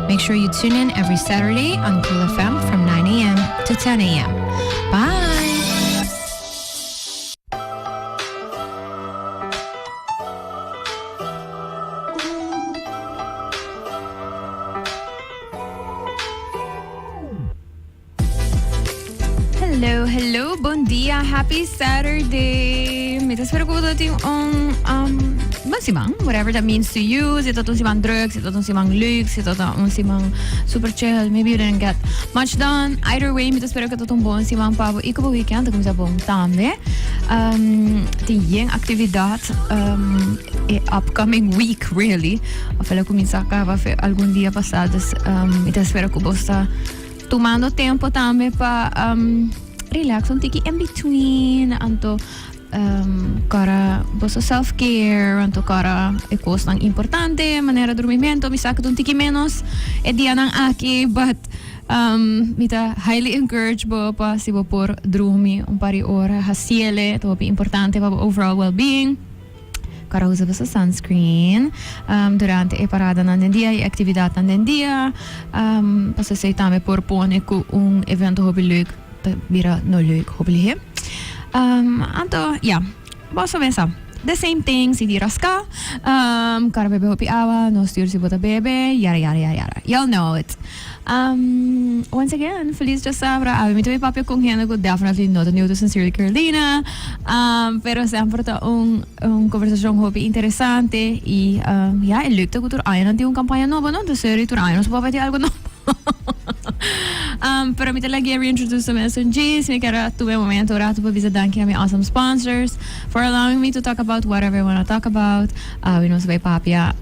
Make sure you tune in every Saturday on Cool FM from 9 a.m. to 10 a.m. Bye! Hello, hello, bon dia, happy Saturday. Mi ta spera ku bo tin un um, bon siman, whatever that means to you. Si ta un siman druk, si ta un siman leuk, si ta un siman super chill, maybe you didn't get much done. Either way, mi ta spera ku ta un bon siman pa bo i ku bo weekend ta kuminsá bon tambe. Um, tin yen aktividat um, e upcoming week, really. Of el a kuminsá kaba fe algun dia pasá, dus um, mi ta spera ku bo sta Tumando tempo tambe pa um, relax un tiki in between, anto um, kora boso self-care, anto kora e kosnan importante, manera dormimento, mi sa ku ta un tiki menos e dianan aki, but um, mi ta highly encourage bo pa si bo por drumi un par di ora, hasiele, ta hopi importante pa bo overall well-being. Kara usa boso sunscreen durante e paradanan den dia y actividadnan den dia. Pasobra esey tambe por pone cu un evento hopi leuk ta bira no leuk hopi lihe. Anto ya, boso mesa. The same thing, si di rasca, kara bebe hopi awa, no stuur si bo ta bebe, yara yara yara yara. Y'all know it. Once again, feliz djasabra. Awe mi ta bay papia con hende cu definitely no ta new to Sincerely Carolina. Pero semper ta un un conversacion hopi interesante y ya e leuk ta cu tur aña nan tin un campaña nobo no, entonces seri tur aña nos por papia di algo nobo. Pero mi ta lagi reintroduce mes un djis, mi kier a tuma e momento un rato pa bisa danki na mi awesome sponsors for allowing me to talk about whatever I wanna talk about. Awe nos bay papia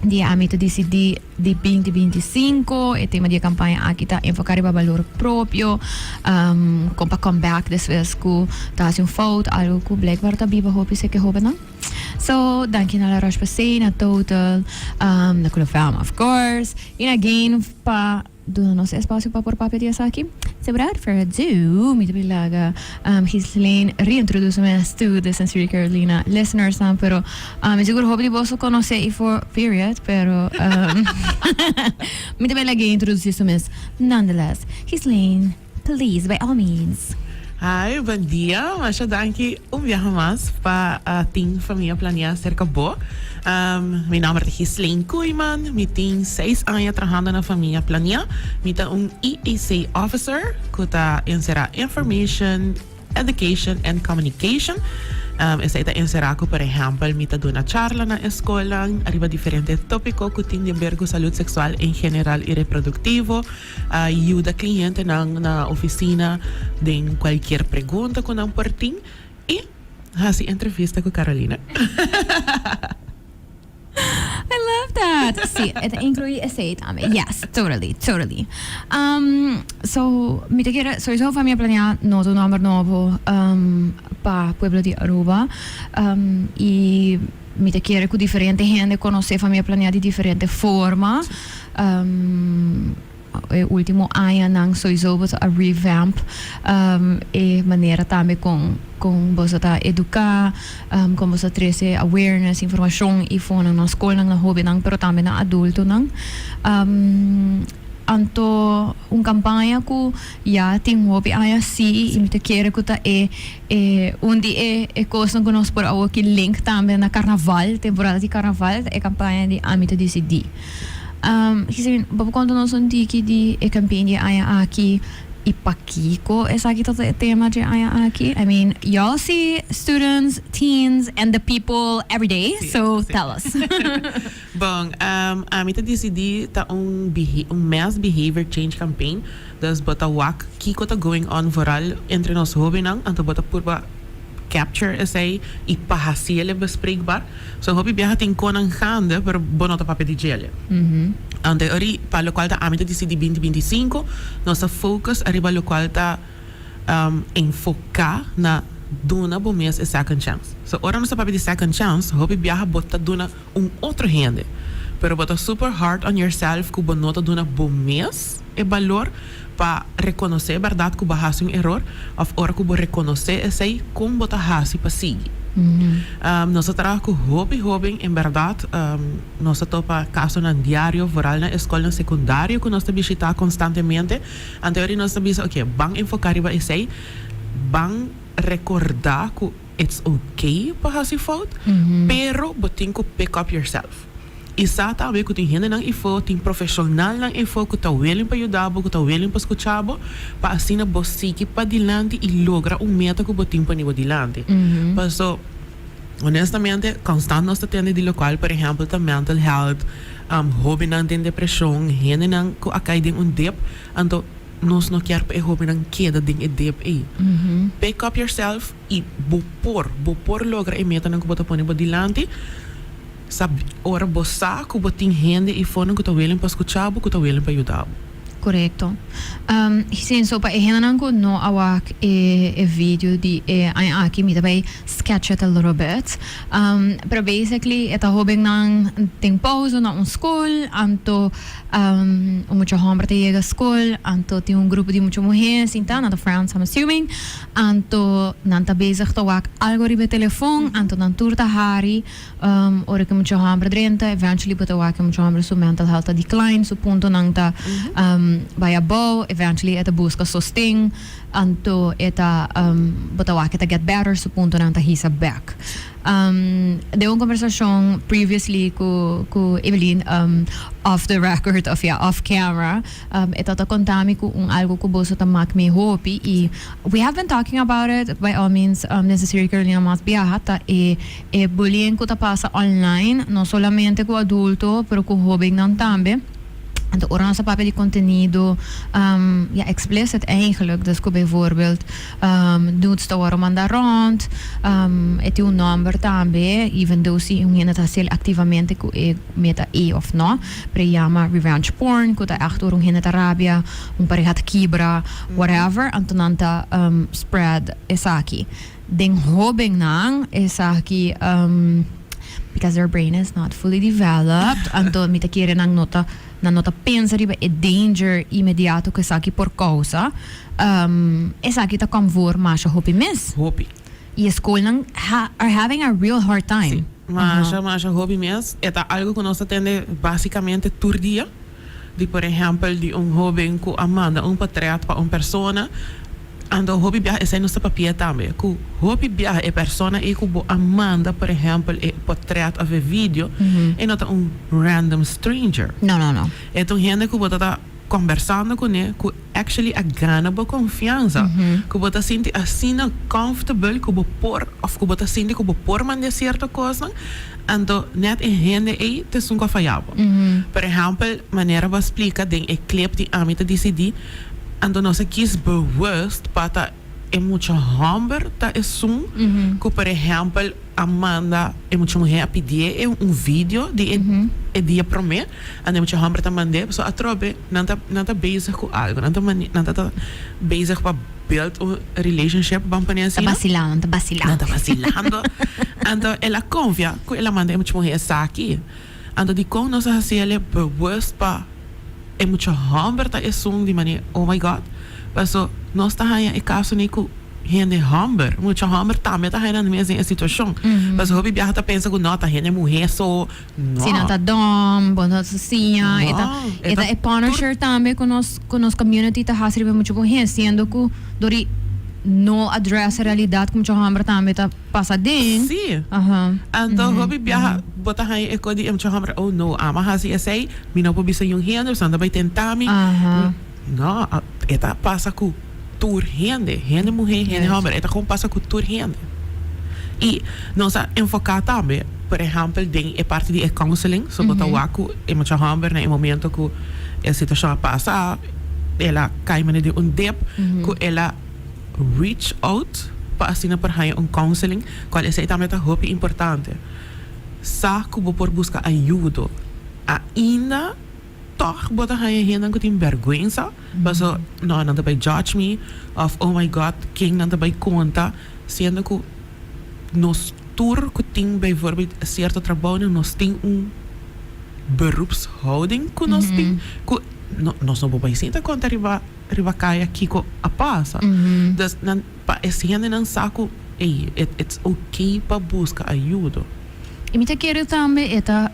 di ami ta disidí di binti 25. E tema di e kampaña aki ta enfoká riba balor propio, kon pa come back despues ku ta hasi un fout, algu ku blijkbaar ta biba hopi seke hóbennan. So, danki na La Roche-Posay, na Total, na Culofam of course, i na Gain pa Duna nos espasio pa por papia di esaki. So without further ado, mi ta bin laga Ghislaine reintroduce mes to the Sincerely Carolina listeners nan, pero mi sigur hopi di boso conoce i for period, pero mi ta bin lag'e introduci su mes nonetheless. Ghislaine, please, by all means. Hi, bon dia. Masha danki un biaha mas pa tin Famia Planea serka bo. Mi nomber ta Ghislaine Koeiman, mi tin seis aña trahando na Famia Planea. Mi ta un EAC officer ku ta enserá Information, Education and Communication. Esei ta enserá ku por ehèmpel mi ta duna charla na e skolnan riba diferente tópiko ku tin di ber ku salud seksual en general i reproduktivo. A yuda clientenan na oficina den cualkier pregunta cu nan por tin y haci entrevista cu Carolina. I love that! Sí, e ta inclui esey tambe. Yes, totally, totally. So, mi ta kere sowieso Famia Planea no ta un nomber nobo pa pueblo di Aruba y mi ta kere cu diferente hende conoce Famia Planea di diferente forma. E ultimo añanan sowieso boso a revamp e manera tambe con con boso ta educa, con boso ta trece awareness, informacion y fonan na scolnan, na hobennan pero tambe na adultonan. Anto un campaña cu ya tin hopi aña si y mi ta kere cu ta e e un di e e cosnan cu nos por awoki link tambe na carnaval, temporada di carnaval ta e campaña di Ami ta Dicidi. Giselle, bo por conta nos un tiki di e campaign di e aña aki y pakico esaki ta e tema dje aña aki? I mean, y'all see students, teens and the people every day, so tell us. Bon, ami ta disidí ta un un mass behavior change campaign, dus bo ta wak kiko ta going on vooral entre nos hobennan, anto bo ta purba capture esei i pa hasiele bespreekbaar. So hopi biaha tin konan gaande, pero bo no ta papia di djele. Anto e ori pa lokual ta ami ta disidí binti 25, nos ta focus ariba lokual ta enfoká na duna bo mes e second chance. So ora nos ta papia di second chance, hopi biaha bo ta duna un otro hende. Pero bo ta super hard on yourself ku bo no ta duna bo mes e balor pa rekonosé e bèrdat ku bo a hasi un eror òf ora ku bo rekonosé esei kon bo ta hasi pa sigui. Nos ta traha ku hopi hóben en bèrdat nos ta topa kasonan diario vooral na e skolnan sekundario ku nos ta bishitá konstantemente. Anto ora nos ta bisa oke ban enfoká riba esei, ban rekordá ku it's oke pa hasi fout pero bo tin ku pick up yourself. I sa tambe ku tin hendenan ifó, tin profeshonalnan ifó ku ta willing pa yuda bo, ku ta willing pa skucha bo, pa asina bo sigui padilanti i logra un meta ku bo tin pone bo dilanti. Paso, honestamente, konstant nos ta tende di lokual, por ehèmpel, ta mental health, hóbennan den depreshon, hendenan ku a kai den un dip, anto nos no kier pa e hóbennan keda den e dip ei. Pick up yourself i bo por, bo por logra e metanan ku bo ta pone bo dilanti. Sa ora bo sa ku bo tin hende i fonan ku ta willing pa skucha bo, ku ta willing pa yuda bo. Korekto. Sin so pa e hendenan ku no a wak e e video di e aña aki mi ta bai sketch it a little bit. Pero basically e ta hobennan den pauze na un skol anto un mucha homber ta yega skol anto tin un grupo di mucha muher sinta nan ta friends I'm assuming anto nan ta bezig ta wak algo riba e telefon anto nan tur ta hari. Ora ku mucha hòmber drenta, eventually bo ta wak ku mucha hòmber su mental health ta decline, su puntonan ta bai abou, eventually e ta buska sosten, anto e ta bo ta wak e ta get better, su puntonan ta hisa bek. Den un kombersashon previously ku ku Evelyn off the record of ya off camera, e ta ta konta mi ku un algu ku boso ta mak mi hopi i we have been talking about it, by all means necessary Carolina mas biaha ta e E bullying ku ta pasa online, no solamente ku adulto, pero ku hóbennan tambe. Anto ora nos ta papia di kontenido, ya, explicit eigenlijk, dus ku bijvoorbeeld nudes ta wòrdu manda rònt, e tin un nòmber tambe, even though si un hende ta hasiel aktivamente ku e meta ei òf no, pero e yama revenge porn, ku ta ègt ora un hende ta rabia, un pareha ta kibra, whatever, anto nan ta spread esaki. Den hobennan esaki because their brain is not fully developed anto mi ta kere nan no ta nan no ta pensa riba e danger inmediato ku esaki por kousa esaki ta kom voor masha hopi mes. Hopi. I e skolnan are having a real hard time. Si, masha masha hopi mes. E ta algo ku nos ta tende basikamente tur dia. Di por ehèmpel di un hoben ku a manda un potret pa un persona. Anto hopi biaha esei nos ta papia tambe, ku hopi biaha e persona ei ku bo a manda por ehèmpel e potrèt òf e video, e no ta un random stranger. No, no, no. E ta un hende ku bo ta ta kòmbersando kuné, ku actually a gana bo konfiansa, ku bo ta sinti asina comfortable ku bo por òf ku bo ta sinti ku bo por mand'é sierto kosnan, anto nèt e hende ei ta esun ku a faya bo. Por ehèmpel, manera bo a splika den e clip di Ami ta disidí, Anto nos a kies bewust pa ta e mucha homber ta esun ku por ehempel a manda e mucha muher a pidié e un video di e e dia promé anto e mucha homber ta mand'é pasobra atrobe nan ta nan ta bezig ku algo nan ta nan ta ta bezig pa build un relationship ban pone Ta asina basilando nan ta basilando nan ta basilando anto el a konfia ku el a manda e mucha muher esaki anto dikon nos a hasiel e bewust pa E mucha hòmber ta esun di manera oh my God paso nos ta haña e kaso ni ku hende hòmber mucha hòmber tambe ta haña nan mes den e situashon paso hopi biaha ta pensa ku no ta hende muhé so no. Si nan ta dòm bo no ta siña e ta e ta e punisher tambe ku nos ku nos community ta hasi riba e mucha muhé siendo ku dor di no address e realidat ku mucha hòmber tambe ta pasa den. Sí. Anto hopi biaha bo ta haña e kos di e mucha hòmber, oh no, amo a hasi esei, mi no por bisa niun hende, pasobra nan ta bai tenta mi. No, e ta pasa ku tur hende, hende muhé, hende hòmber, e ta kon pasa ku tur hende. I nos a enfoká tambe, por ehèmpel, den e parti di e counseling, so bo ta wak ku e mucha hòmber na e momento ku e situashon a pasa, el a kai manera di un dip, ku el a. Reach out pa asina por haña un counseling, cual esey tambe ta hopi importante. Sa cu bo por busca ayudo. Ainda toch bo ta haña hendenan cu tin berguensa, paso no nan ta bay judge mi of oh my God ken nan ta bay conta, siendo cu nos tur cu tin bijvoorbeeld cierto trabounan nos tin un beroepshouding cu nos tin cu nos no por bay sinta conta riba. Riba kaya kiko a pasa. Dus nan pa e hendenan sa ku. ey, it's okay pa busca ayudo. Y mi ta kere tambe e ta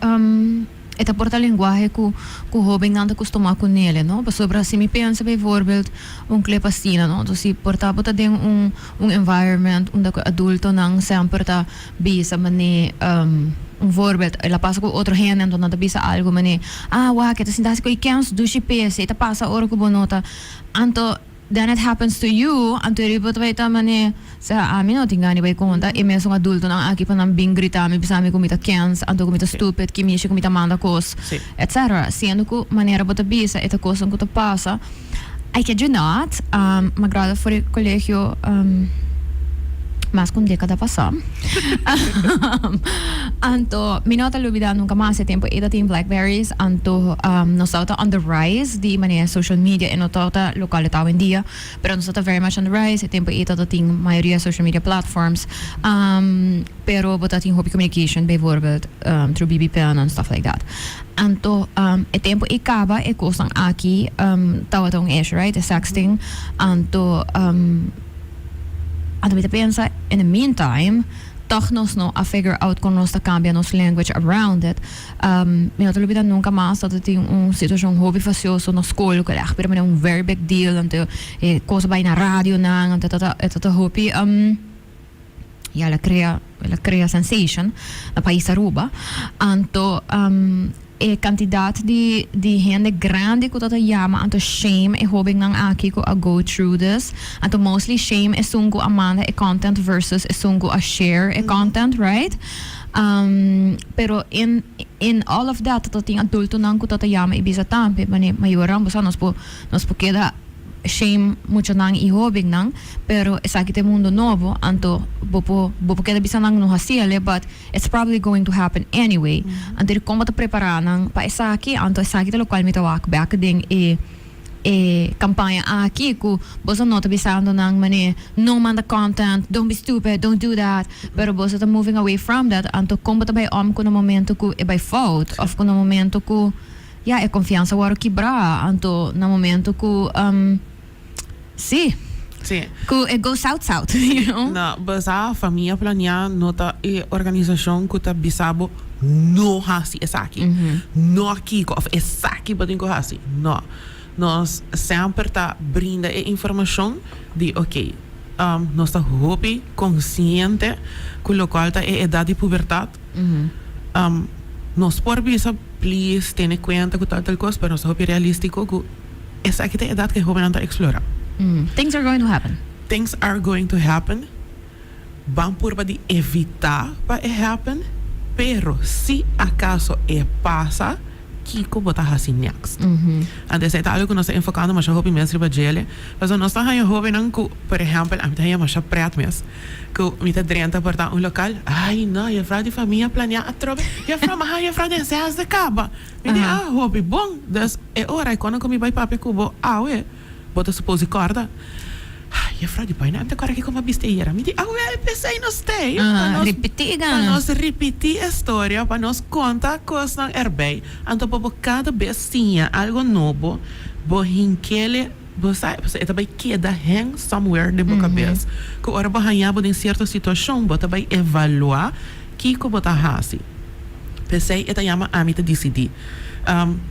e ta por ta lenguahe cu cu hobennan ta custuma cu nele, no? Pasobra si mi pensa bijvoorbeeld un clip asina, no? Entonces si por ta bo ta den un un environment unda cu adultonan semper ta bisa mane un voorbeeld el a pasa cu otro hende enton nan ta bisa algo mane, ah wak e ta sinta hasi cu e kens dushi p'esei ta pasa ora cu bo no ta anto Then it happens to you, anto e riba ta bai ta mane, sea ami no tin gana di bai konta e mesun adultonan aki pa nan bin grita mi bisa mi ku mi ta kens, anto ku mi ta stupid, ki mishi ku mi ta manda kos, etc. Siendo ku manera bo ta bisa e ta kosnan ku ta pasa, I kid you not, mi a gradua for di kolegio mas ku un dekada pasá, anto mi no ta lubida nunka mas e tempu ei ta tin blackberries, anto nos tabata on the rise di manera social media e no tabata locual e ta awendia, pero nos tabata very much on the rise, e tempu ei tabata tin mayoria social media platforms, pero bo tabatin hopi communication bijvoorbeeld through BB pen and stuff like that. Anto e tempu ei caba e cosnan aki tabata un issue, right, e sexting, anto anto mi ta pensa in the meantime toch nos no a figure out con nos ta cambia nos language around it. Mi no ta lubida nunca mas dat tin un situacion hopi facioso na school cu echt bira manera un very big deal anto e cos a bay na radionan anto e ta hopi ya el a crea el a crea sensation na pais Aruba anto e cantidad di di hende grandi cu ta ta yama anto shame e hobennan aki cu a go through this anto mostly shame esun cu a manda e content versus esun cu a share e content, right? Pero in in all of that ta tin adultonan cu ta ta yama y bisa tambe mane mayornan bo sa nos por nos por keda shame muchanan y hobennan pero esaki ta e mundo nobo anto bo por bo por keda bisa nan no haciele but it's probably going to happen anyway anto di con bo ta prepara nan pa esaki anto esaki ta locual mi ta wak bek den e E campaña aki cu boso no ta bisando nan mane no manda content, don't be stupid, don't do that, pero boso ta moving away from that, anto con bo ta bay om cu na momento cu e bay fout of cu na momento cu ya e confiansa worde kibra, anto na momento cu si cu e go south south, you know. No, basa Famia Planea no ta e organisacion cu ta bisa bo no haci esaki, no kico of esaki bo tin cu haci. No. Nos semper ta brinda e informacion di ok, nos ta hopi consciente cu locual ta e edad di pubertad. Nos por bisa please tene cuenta cu tal tal cos, pero nos ta hopi realistico cu esaki ta e edad cu e hobennan ta explora. Things are going to happen. Things are going to happen. Ban purba di evitá pa e happen, pero si acaso e pasa, kiko bo ta hasi next? Anto esei ta algo ku nos ta enfocando masha hopi mes riba djele, pasobra nos ta haña hobennan ku, por ehempel, ami ta haña masha pret mes, ku mi ta drenta por ta un local, ay no, jefrouw di famia planea atrobe, jefrouw mi a haña jefrouw den zesde kaba, mi di ah hopi bon, dus e ora ei kono ku mi bai papia ku bo awe, Bo ta supos di kòrda, Ay, jefrou di bai nan ta kòrda kiko mi a bista ayera. Mi di, Awel, p'esei nos t'ei, pa nos, Ripití pa gana. nos ripití e storia, pa nos konta kosnan erbei. Anto pa bo kada bes siña algo nobo, bo hinkele, bo sa, pasobra e ta bai keda hang somewhere den bo kabes, ku ora bo haña bo den sierto situashon, bo ta bai evaluá kiko bo ta hasi. P'esei e ta yama Ami ta disidí.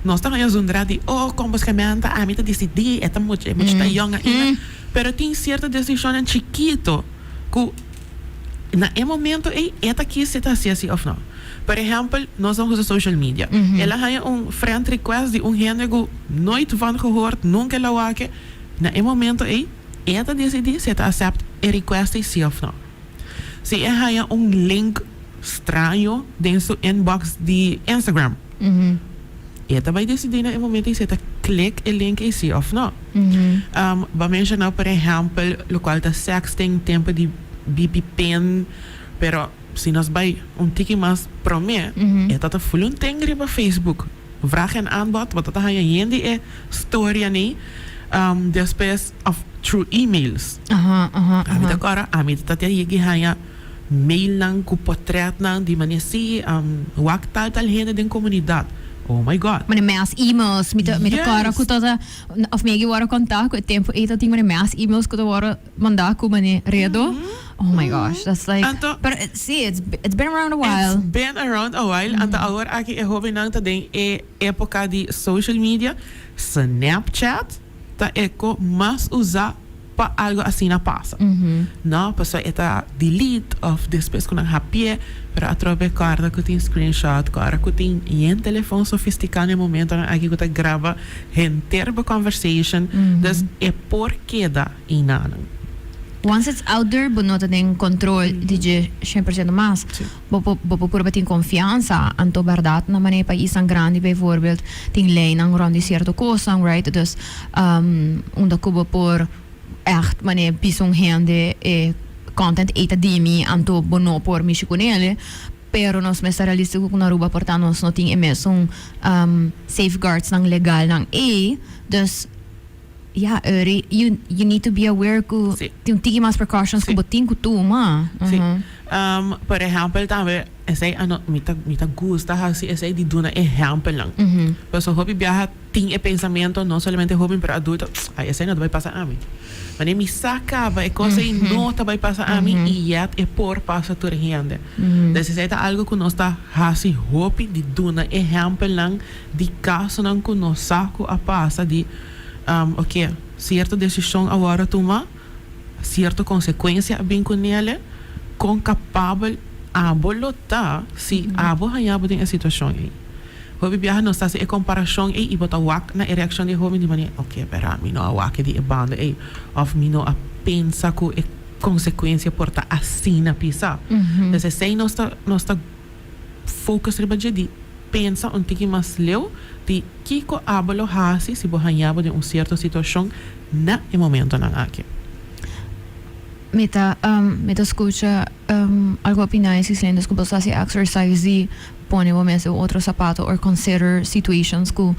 Nos ta haña zundra di, oh, kon bo skementa, ami ta disidí, e ta mucha, e mucha ta yòn ainda. Pero tin sierto desishonnan chikito ku na e momento ei e ta kis si e ta hasi así òf no. Por ehèmpel, nos ta usa social media. El a haña un friend request di un hende ku nooit van gehoord, nunka el a wak. Na e momento ei e ta disidí si e ta asept e request ei sí òf no. Si e haña un link straño den su inbox di Instagram, e ta bai decidí na e momento ei si e ta click e link ei sí of no. Bo a menciona por ehempel locual ta sexting, tempo di BP pin, pero si nos bai un tiki mas prome, e ta ta full un ting riba Facebook. Vraag en aanbod, bo ta ta haña yen di e storianan despues of through emails. Ami ta kòrda, ami ta ta yegi haña mailnan ku potretnan di manera si wak tal tal hende den komunidat. Oh my God. Mane mass emails, mi ta mi ta kòrda ku ta ta òf mi a wòrdu kontá ku e tempu ei ta tin mane mass emails ku ta wòrdu mandá ku mane redo. Oh my gosh, that's like Anto pero sí, it's it's been around a while. It's been around a while, anto awor aki e hóbennan ta den e époka di social media, Snapchat ta e ko mas usá pa algo asina pasa. No, pasobra e ta delete of despues ku nan hapi'é, pero atrobe kòrda ku tin screenshot, kòrda ku tin yen telefon sofistiká na e momentonan aki ku ta graba henter bo conversation, dus e por keda einanan. Once it's out there bo no ta den control di dje 100% mas. Bo por bo por purba tin confiansa, anto berdad na manera paisnan grandi bijvoorbeeld tin leynan rond di cierto cosnan, right? Dus unda cu bo por echt manera bisa un hende e content ey ta di mi anto bo no por mishi cu nele, pero nos mester realistico cu na Aruba por ta nos no tin e mesun safeguardsnan legalnan ey, dus Ya, Uri, you, you need to be aware ku Sí. tin un tiki mas precautions ku Sí. bo tin ku tuma. Sí. Ujú. Por ehèmpel tambe, esei a no, mi ta, mi ta gusta hasi esei di duna ehèmpelnan. Ujú. Pasobra hopi biaha tin e pensamentu, no solamente hóben pero adulto, ai esei no ta bai pasa ami. Manera mi sa kaba e kos ei no ta bai pasa ami i yet e por pasa tur hende. Des esei ta algu ku nos ta hasi hopi di duna ehèmpelnan di kasonan ku nos sa ku a pasa di Ok, sierto desishon a wòrdu tuma, sierto konsekuensia a bin ku nele, kon kapabel abo lo ta si abo haña bo den e situashon ei? Hopi biaha nos ta hasi e komparashon ei i bo ta wak na e reakshon di e hóben di manera, ok, pera, mi no a wak di e banda ei òf mi no a pensa ku e konsekuensia por ta asina pisá. Entonces esei nos ta nos ta focus riba dje di pensa un tiki mas leu di kiko abo lo hasi si bo haña bo den un sierto situashon na e momentonan aki. Mi ta mi ta skucha algu opiná e Cislendes ku bo sa hasi exercise di pone bo mes den otro sapato or consider situations ku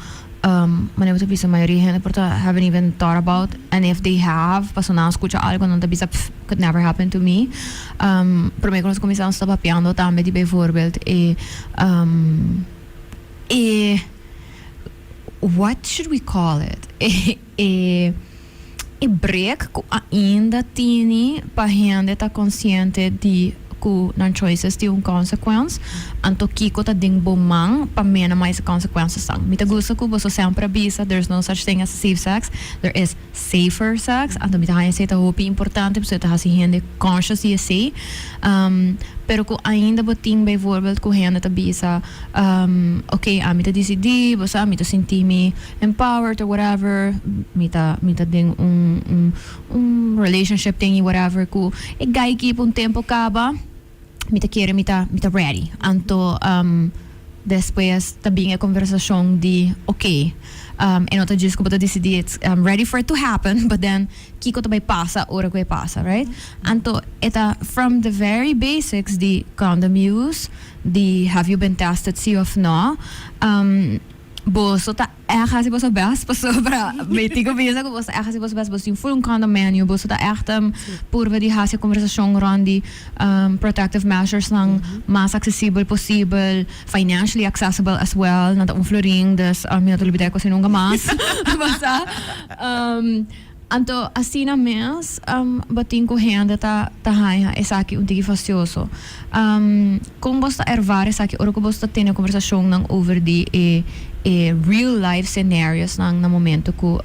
manera bo ta bisa mayoria hende por ta haven't even thought about and if they have pasobra nan a skucha algu nan ta bisa pff could never happen to me. Prome ku nos kuminsá nos ta papiando tambe di bijvoorbeeld e e what should we call it e e e break ku ainda tini pa hende ta konsiente di ku nan choices tin un consequence anto kiko ta den bo man pa minimize e consequencesnan. Mi ta gusta ku boso semper a bisa there's no such thing as safe sex, there is safer sex, anto mi ta haña esei ta hopi importante pasobra e ta hasi hende conscious di esei. Pero ku ainda bo tin bijvoorbeeld ku hende ta bisa ok ami ta disidí, bo sa mi ta sinti mi empowered or whatever, mi ta mi ta den un un un relationship tin i whatever ku e guy aki pa un tempo kaba mi ta kere mi ta mi ta ready. Anto despues ta bin e conversacion di ok e no ta djis ku bo ta disidí it's I'm ready for it to happen but then kiko ta bai pasa ora ku e pasa, right? Anto e ta from the very basics di condom use, di have you been tested si of no, boso ta ègt hasi boso best pasobra mi tin ku bisa ku boso ta ègt hasi boso best, boso tin full un condom menu, boso ta ègt purba di hasi e conversacion rond di protective measures nan mas accesibel posibel, financially accessible as well, nan ta un florin, dus mi no ta lubida e cos ei nunca mas, basa. Anto asina mes bo tin ku hende ta ta haña esaki un tiki fastioso. Kon bos ta ervaar esaki ora ku bos ta tene kombersashonnan over di e e real life scenariosnan na momento ku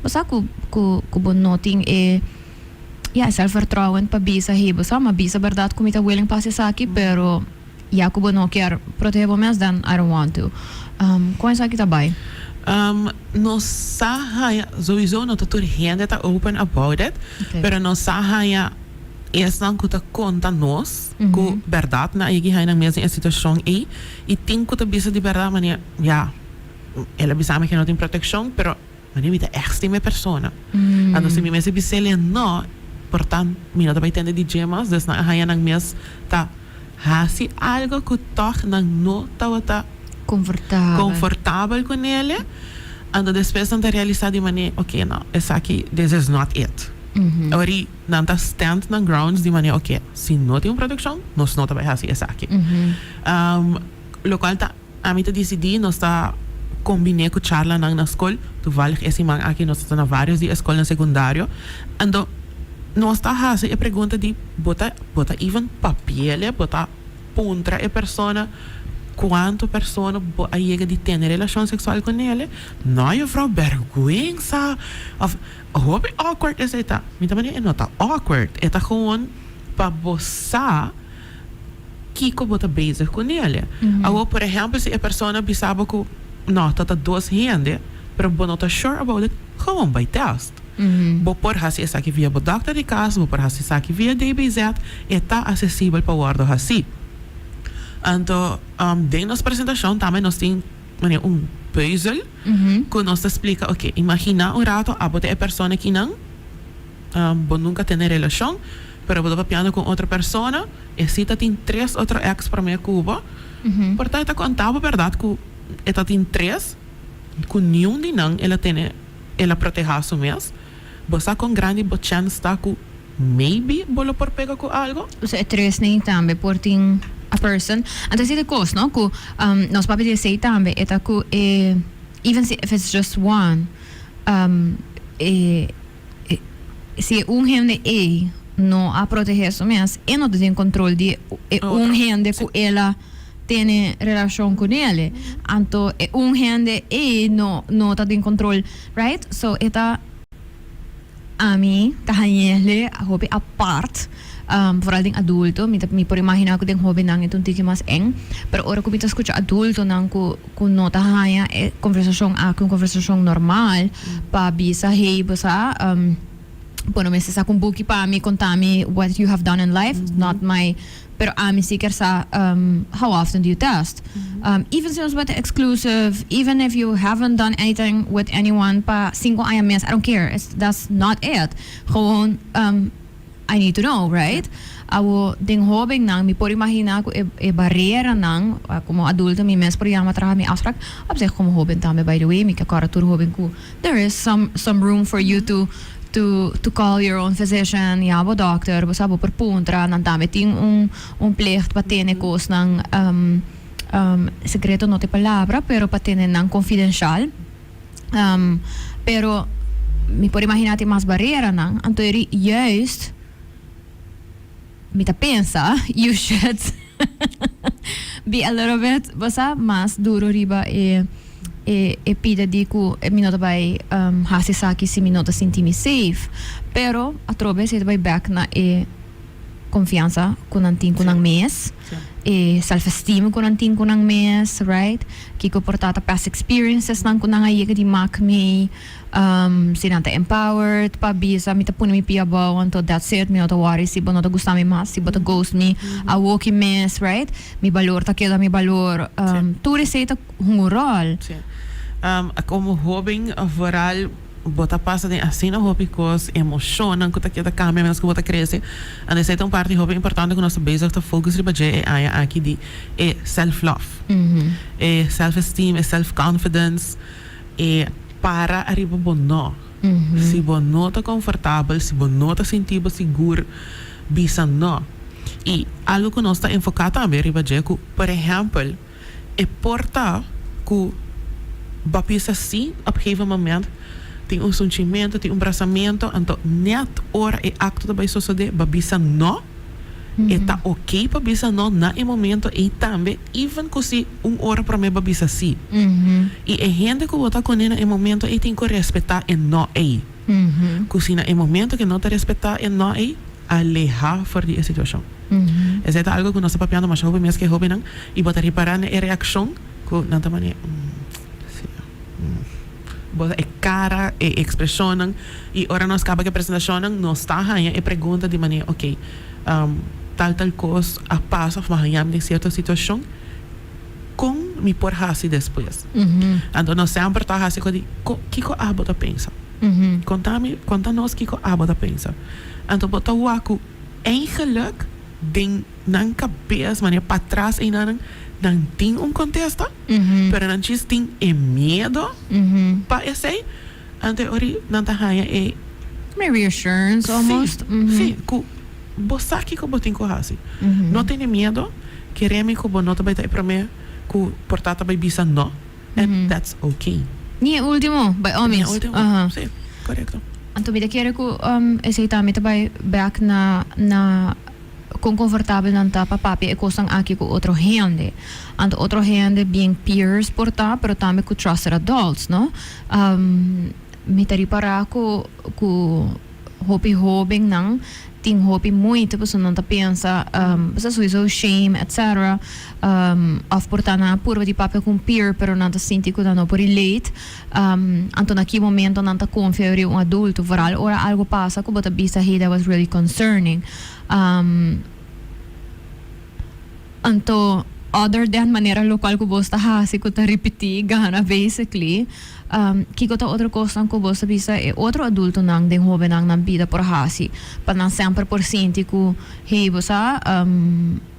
bo sa ku ku ku bo no tin e ya e zelfvertrouwen pa bisa hey bo sa mi a bisa bèrdat ku mi ta willing pa hasi esaki pero Ya ku bo no kier protege bo mes then I don't want to. Kon esaki ta bai? Nos sa haña, sowieso no ta tur hende ta open about it, pero nos sa haña esnan ku ta konta nos ku bèrdat nan a yegi haña nan mes den e situashon ei i tin ku ta bisa di bèrdat manera ya el a bisa mi ke no tin protekshon pero Mane mi ta ègt stima e persona. Anto si mi mester bis'el e no, por tant mi no ta bai tende di dje mas, dus nan a haña nan mes ta hasi algo ku tòg nan no tabata konfortabel ku nele. Anto despues nan ta realisá di manera, oke no, esaki this is not it. Ori nan ta stand nan grounds di manera, oke, si no tin un protekshon, nos no ta bai hasi esaki. Lokual ta. Ami ta disidí, nos ta kombiné ku charlanan na skol. Toevallig e siman aki nos ta na vários di e skolnan sekundario. Anto nos ta hasi e pregunta di bo ta bo ta even papiele, bo ta puntra e persona kuantu persona bo a yega di tene relashon seksual ku nele? No juffrouw, bèrgwensa! Òf hopi awkward esei ta. Mi ta manera e no ta awkward, e ta gewoon pa bo sa. Kiko bo ta bezig ku nele. Awor, por ehèmpel, si e persona bisa bo ku no, ta ta dos hende, pero bo no ta sure about it, gewoon bai tèst. Bo por hasi esaki via bo dòkter di kas, bo por hasi esaki via DBZ, e ta asesibel pa wòrdu hasí. Anto, den nos presentashon tambe nos tin manera un pùzel ku nos ta splika, oke, imaginá un rato abo ta e persona kinan, Bo nunca tene relacion, pero bo ta papiando cu un otro persona, e si ta tin tres otro ex prome cu bo, por ta e ta conta bo berdad cu e ta tin tres, cu niun di nan el a tene, el a proteha su mes. Bo sa con grandi bo chance ta cu maybe bo lo por pega cu algo? Osea e tres nei tambe por tin a person. Anto esei ta e cos, no? Cu nos papia di esei tambe, e ta cu e, even si if it's just one, e. Si e un hende ei no a protegé su mes, e no ta den control di e un hende cu el a tene relacion cu nele. Anto e un hende ei no no ta den control, right? So e ta ami ta hañele hopi apart, vooral den adulto. Mi ta mi por imagina cu den hobennan e ta un tiki mas eng, pero ora cu mi ta scucha adultonan cu. Ku no ta haña e konversashon aki un konversashon normal pa bisa hey bo sa bo no mester saka un buki pa mi konta mi what you have done in life not my pero ami si kier sa how often do you test even si nos bo ta exclusive even if you haven't done anything with anyone pa sinku aña mes I don't care that's not it gewoon I need to know, right? Awo den hobennan mi por imagina cu e e bareranan, como adulto mi mes por yama traha mi afspraak, op zich como hoben tambe by the way, mi ke corda tur hoben cu there is some some room for you to to to call your own physician, ya bo dokter, bo sa bo por puntra, nan tambe tin un un plicht pa tene cosnan secreto no ta e palabra, pero pa tene nan confidencial. Pero mi por imaginá tin mas bareranan, anto eri juist mi ta pensa you should be a little bit, bo sa, mas duro riba e e e pida di ku mi no ta bai hasi esaki si mi no ta sinti mi safe. Pero atrobe esei ta bai bek na e confiansa cu nan tin cu nan mes, e self esteem cu nan tin cu nan mes, right? Kico por ta ta past experiences nan cu nan a yega di mak mee, si nan ta empowered pa bisa mi ta pone mi pia abao anto that's it, mi no ta worry si bo no ta gusta mi mas, si bo ta ghost mi awoki mes, right? Mi balor ta keda mi balor, tur esey ta hunga un rol. Sí. Como hoben vooral Bo ta pasa den asina hopi kos, emoshonnan ku ta keda kambia mientras ku bo ta krese. Anto esei ta un parti hopi importante ku nos ta bezig ta focus riba dje e aña aki di e self love, e self esteem, e self confidence, e para ariba bo no. Si bo no ta konfortabel, si bo no ta sinti bo sigur, bisa no. I algu ku nos ta enfoká tambe riba dje ku, por ehèmpel, E por ta ku bo a bisa sí op gegeven moment, tin un sunchimentu, tin un brasamentu, anto nèt ora e akto ta bai sosodé, bo a bisa nò. E ta oké pa bisa nò na e momento ei tambe, even ku si un ora promé bo a bisa sí. I e hende ku bo ta kuné na e momento ei tin ku respetá e nò ei. Ku si na e momento ku e no ta respetá e nò ei, alehá for di e situashon. Esei ta algu ku nos ta papiando masha hopi mes ku e hóbennan i bo ta ripará na e reakshon ku nan ta manera, Sí, Bo ta e kara, e ekspreshonnan i ora nos kaba ku e presentashonnan nos ta haña e pregunta di manera, Oké, tal tal kos a pasa òf mi a haña mi den sierto situashon, kon mi por hasi despues? Anto nos semper ta hasi ku di, Kiko abo ta pensa? Konta mi, konta nos kiko abo ta pensa. Anto bo ta wak ku eigenlijk den nan kabes, manera patras einan, nan tin un kontesta, pero nan djis tin e miedo pa esei. Anto e ora nan ta haña e. Reassurance almost. Sí, sí, ku bo sa kiko bo tin ku hasi. No tene miedo, kere mi ku bo no ta bai ta e promé. Ku por ta ta bai bisa no and that's okay. Ni e ultimo, by all Ni e means. ultimo, si, korekto. Anto mi ta kere ku esei tambe ta bai bek na na kon konfortabel nan ta pa papia e kosnan aki ku otro hende. Anto otro hende bien peers por ta, pero tambe ku trusted adults, no? Mi ta ripará ku ku hopi hóbennan tin hopi moeite pasobra nan ta pensa pasobra souiso shame etc. Òf por ta nan a purba di papia ku un peer pero nan ta sinti ku nan no por relate. Anto na ki momento nan ta konfia riba un adulto vooral ora algo pasa ku bo ta bisa hey that was really concerning. Anto other than manera locual cu bos ta haci cu ta ripiti gana basically, kico ta otro cosnan cu bos ta bisa e otro adultonan den hobennan nan bida por haci pa nan semper por sinti cu hey bo sa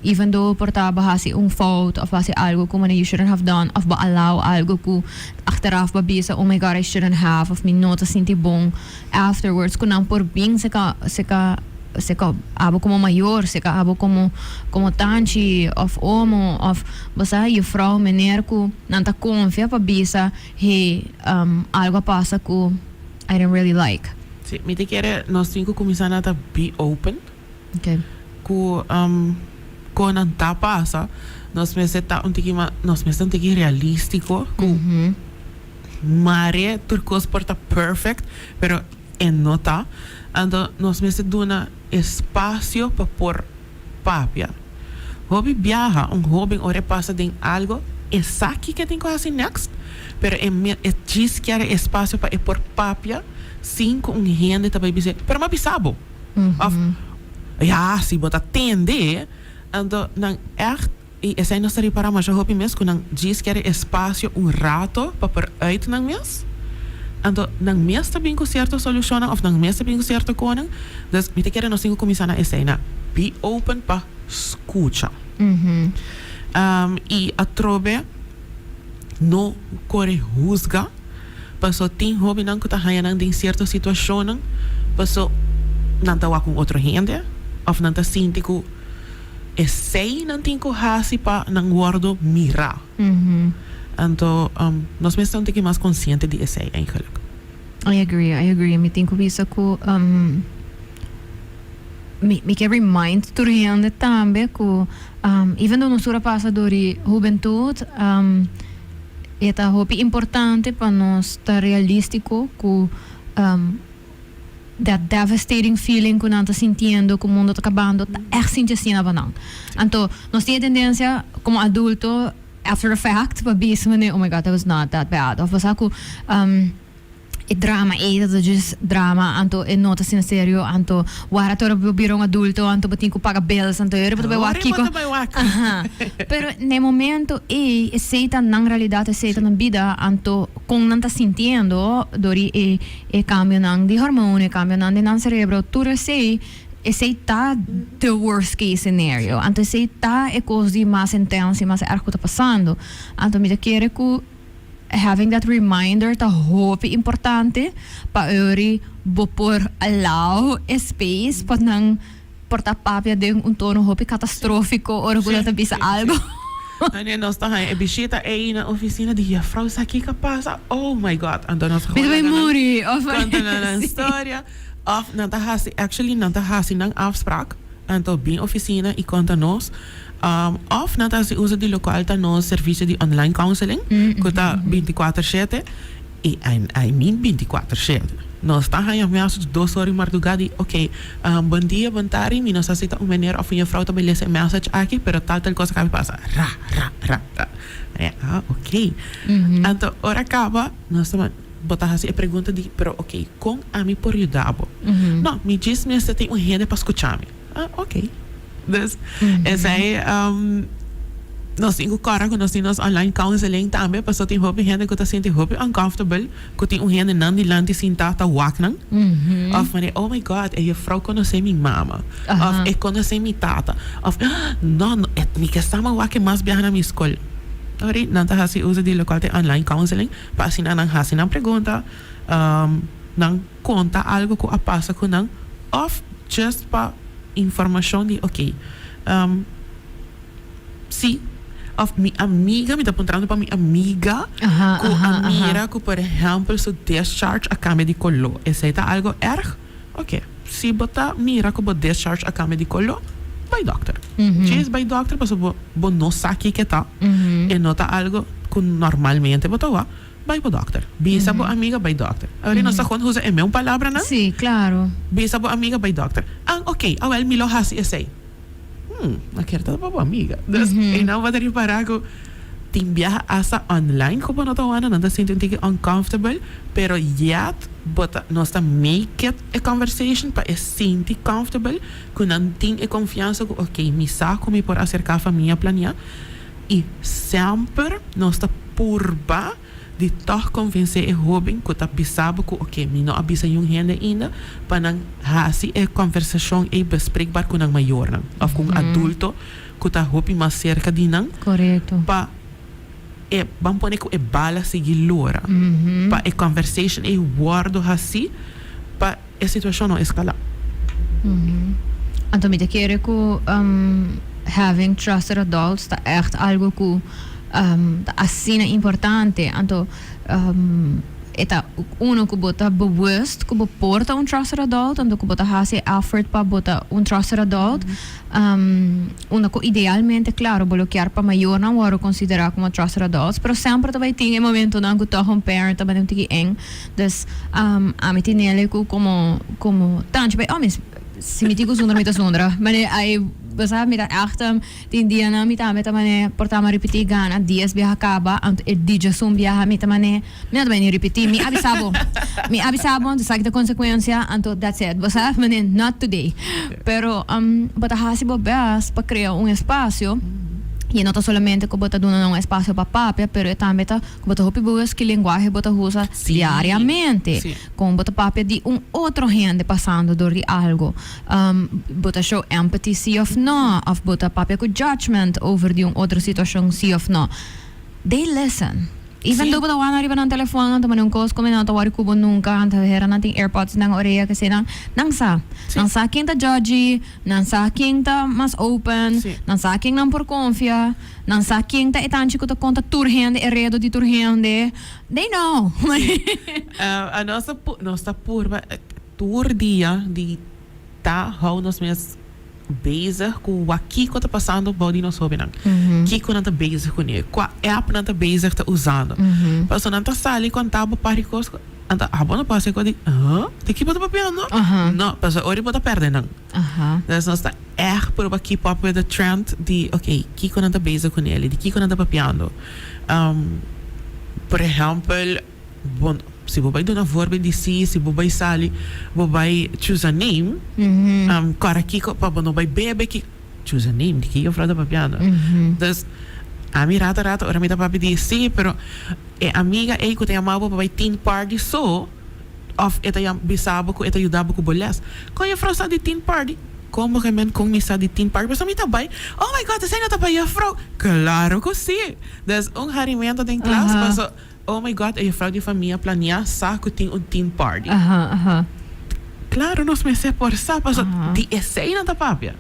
even though por ta bo haci un fout of bo haci algo cu manera you shouldn't have done of bo allow algo cu achteraf bo a bisa oh my God I shouldn't have of mi no ta sinti bon afterwards cu nan por bin seca seca Seka abo komo mayor, seka abo komo komo tanchi òf omo òf bo sa jufrou, meneer ku nan ta konfia pa bisa hey algu a pasa ku I didn't really like. Si, mi ta kere nos tin ku kuminsá na ta be open ku kon nan ta pasa. Nos mester ta un tiki mas, nos mester un tiki realístiko ku mare tur kos por ta perfect pero E no ta. Anto nos mester duna espasio pa por papia. Hopi biaha un hoben ora e pasa den algo e sa kiko e tin ku hasi next, pero e e djis kier e espasio pa e por papia sin ku un hende ta bai bis'é, pero m'a bisa bo. Of, ya, si bo ta tende. Anto nan ègt. I esei nos ta ripará masha hopi mes ku nan djis kere espasio un rato pa por uit nan mes. Anto nan mes ta bin ku sierto solushonnan òf nan mes ta bin ku sierto konan. Dus mi ta kere nos tin ku kuminsá na esei, na be open pa skucha. I atrobe no kore husga paso tin hobennan ku ta haña nan den sierto situashonnan paso nan ta wak un otro hende òf nan ta sinti ku Esei nan tin ku hasi pa nan wòrdu mirá. Anto nos mester ta un tiki mas konsiente di esei eigenlik. I agree, I agree. Mi tin ku bisa ku mi mi ke remind tur hende tambe ku even though nos tur a pasa dor di hubentut e ta hopi importante pa nos ta realístiko ku that devastating feeling ku nan ta sintiendo ku mundo ta kabando ta ègt sinti asina pa nan. Anto nos tin e tendensia komo adulto after the fact pa bisa manera oh my God that was not that bad òf bo sa ku e drama ei ta just drama anto e no ta asina serio anto wara ora bo bira un adulto anto bo tin ku paga bills anto e ora bo ta bai wak kiko pero na e momento ei esei ta nan realidat esei ta nan bida anto kon nan ta sintiendo dor di e E cambionan di hormoon, e cambionan di nan cerebro, tur esey, esey ta the worst case scenario. Anto esey ta e cos di mas intenso y mas erg cu ta pasando. Anto mi ta kere cu having that reminder ta hopi importante pa ori bo por allow e space pa nan por ta papia den un tono hopi catastrofico ora cu nan ta bisa algo. Wanneer nos ta haña e bishita ei na oficina di juffrouw sa kiko a pasa? Oh my God! Anto nos Mi ta bai muri! Of konta nan nan storia. Of nan ta hasi, actually nan ta hasi nan afspraak anto bin oficina y konta nos. Of nan ta hasi uso di locual ta nos servicio di online counseling cu ta binticuater shete. I I mean binticuater shete. Nos ta haña message dos ora di marduga di ok bon dia bon tardi mi no sa si ta un meneer of un juffrouw ta bai lesa e message aki pero tal tal cosa kabi pasa ra ra ra ra ah ok anto ora kaba nos ta bo ta hasi e pregunta di pero ok kon ami por yuda bo no mi djis mester tin un hende pa skucha mi ah ok dus esei nos tin ku kòrda ku nos tin nos online counseling tambe pasobra tin hopi hende ku ta sinti hopi uncomfortable ku tin un hende nan dilanti sintá ta wak nan òf manera oh my God e jufrou konosé mi mama òf e konosé mi tata òf no no mi ke sa mi wak e mas biaha na mi skol ori nan ta hasi uso di lokual ta e online counseling pa asina nan hasi nan pregunta nan konta algu ku a pasa ku nan òf just pa informashon di ok. Sí. Of mi amiga, mi ta puntrando pa mi amiga ku a mira ku por ehèmpel su discharge a kambia di koló. Esei ta algo erg? Oke, si bo ta mira ku bo discharge a kambia di koló, bai dòkter. Djis bai dòkter pasobra bo bo no sa kiko e ta. E no ta algo ku normalmente bo ta wak. Bai bo dòkter. Bisa bo amiga bai dòkter. Awor nos ta kon usa e meun palabranan. Sí, klaro. Bisa bo amiga bai dòkter. An, oke, awel mi lo hasi esei. Hmm, a kier ta pa bo amiga. Dus einan bo ta ripará ku tin biaha asta online ku bo no ta wanda, nan ta sinti un tiki uncomfortable, pero yet bo ta, nos ta make it e conversation pa e sinti comfortable ku nan tin e konfiansa ku ok, mi sa ku mi por aserká famia planiá i semper nos ta purba di tòg konvensé e hóben ku ta bisa bo ku oke, mi no a bisa niun hende ainda, pa nan hasi e kòmbersashon ei bespreekbaar ku nan mayornan òf ku un adulto ku ta hopi mas serka di nan pa e ban pone ku e bala sigui lora pa e kòmbersashon ei wòrdu hasí pa e situashon no eskalá. Anto mi ta kere ku having trusted adults ta ègt algu ku ta asina importante. Anto e ta uno ku bo ta bewust ku bo por ta un trusted adult, anto ku bo ta hasi e effort pa bo ta un trusted adult. Unda ku idealmente, klaro, bo lo kier pa mayornan wòrdu konsiderá komo trusted adults, pero semper ta bai tin e momentonan ku tòg un parent ta bai un tiki eng. Dus, ami tin nele ku komo komo tanchi bai, oh mi si mi tin ku zundra mi ta zundra. Mane ai bo sa mi ta ègt tin dianan mi tambe ta mane por ta mi a ripití gana dies biaha kaba anto e dijasun biaha mi ta mane mi no ta bai ni ripití mi a bisa bo mi a bisa bo anto esaki ta konsekuensia anto that's it bo sa mane not today. Pero bo ta hasi bo best pa krea un espasio i e no ta solamente ku bo ta duna nan un espasio pa papia pero e tambe ta Ku bo ta hopi bewust ki lenguahe bo ta usa diariamente. Kon bo ta papia di un otro hende pasando dor di algo. Bo ta show empathy si of no, of bo ta papia ku judgment over di un otro situashon si of no. They listen. Even though bo ta wak riba nan telefon, nan ta manda un kos ku mi nan ta wòri ku bo nunka, nan ta hera nan tin airpods den nan orea kesei nan, nan sa. Nan sa ken ta judgy, nan sa ken ta mas open, nan sa ken nan por konfia. Nan sa ken ta e tanchi ku ta konta tur hende e redo di tur hende. They know. Sí. Nos ta nos ta purba tur dia di ta hou nos mes bezig ku wak kiko ta pasando bou di nos hobennan. Kiko nan ta bezig kuné, kua app nan ta bezig ta usando. Pasobra nan ta sali konta bo par di kos ku anto abo no por hasi kos di, huh? Di ki bo ta papiando? No, pasobra ora bo ta pèrdè nan. Dus nos ta ègt purba keep up with the trend di ok, kiko nan ta bezig ku neli, di kiko nan ta papiando. Por ehèmpel, bo si bo bai duna voorbeeld di si, si bo bai sali, bo bai choose a name, kòrda kiko pa bo no bai bebe ki, choose a name, di ki juffrouw ta papiando? Dus ami rato rato ora mi ta papia di si, pero e amiga ei ku ta yama bo pa bai teen party so, Of e ta bisa bo ku e ta yuda bo ku bo les. Kon juffrouw sa di tin party? Kon bo gemen kon mi sa di tin party? Pasobra mi ta bai, oh my God, esei no ta pa juffrouw! Klaro ku si! Dus un harimento den klas paso, oh my God, e juffrouw di famia planea sa ku tin un tin party. Klaro nos mester por sa paso di esei nan ta papia.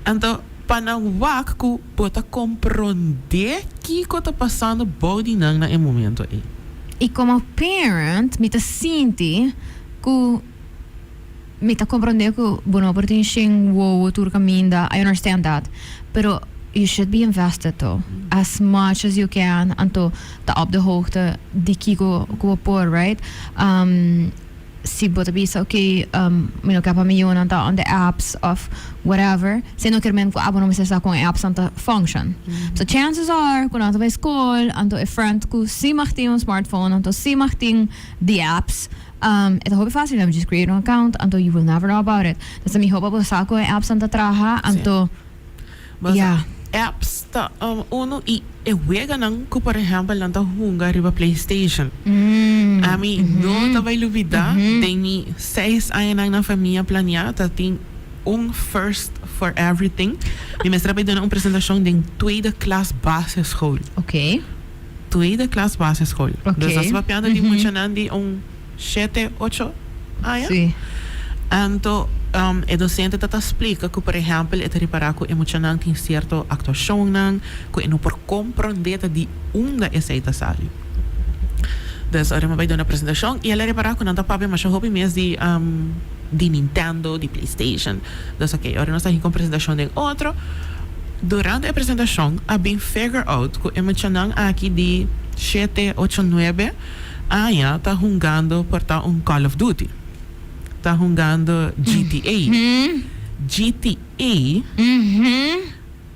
Anto pa nan wak ku bo ta komprondé kiko ta pasando bou di nan na e momento ei. I komo parent mi ta sinti ku mi ta komprondé ku bo no por tin shen wowo tur kaminda, I understand that, pero you should be invested though as much as you can anto ta op de hoogte di kiko ku bo por, right? Si bo ta bisa ok mi no ke pa mi yunan ta on the apps of whatever si no kier men ku abo no mester sa kon e apps nan ta function so chances are ku nan ta bai skol anto e friend ku si mag tin un smartphone anto si mag tin the apps e ta hopi facil just create un account anto you will never know about it dus ta miho pa bo sa kon e apps nan ta traha anto Ya. Apps ta uno y e weganan cu por ehempel nan ta hunga riba PlayStation. Ami no ta bay lubida den mi seis añanan na famia planea ta tin un first for everything. Mi mester a bay duna un presentacion den tweede klas basisschool. Tweede klas basisschool. Dus nos ta papiando di muchanan di un shete, ocho aña. Anto. E docente ta ta splica cu por ehempel e ta ripara cu e muchanan tin cierto actuacionnan cu e no por comprende ta di unda esey ta sali. Dus ora mi a bay duna presentacion y el a ripara cu nan ta papia masha hopi mes di di Nintendo, di PlayStation. Dus ok, ora nos ta hinca un presentacion den otro, durante e presentacion a bin figure out cu e muchanan aki di shete, ocho, nuebe aña ta hungando por ta un Call of Duty. Ta hungando GTA. GTA,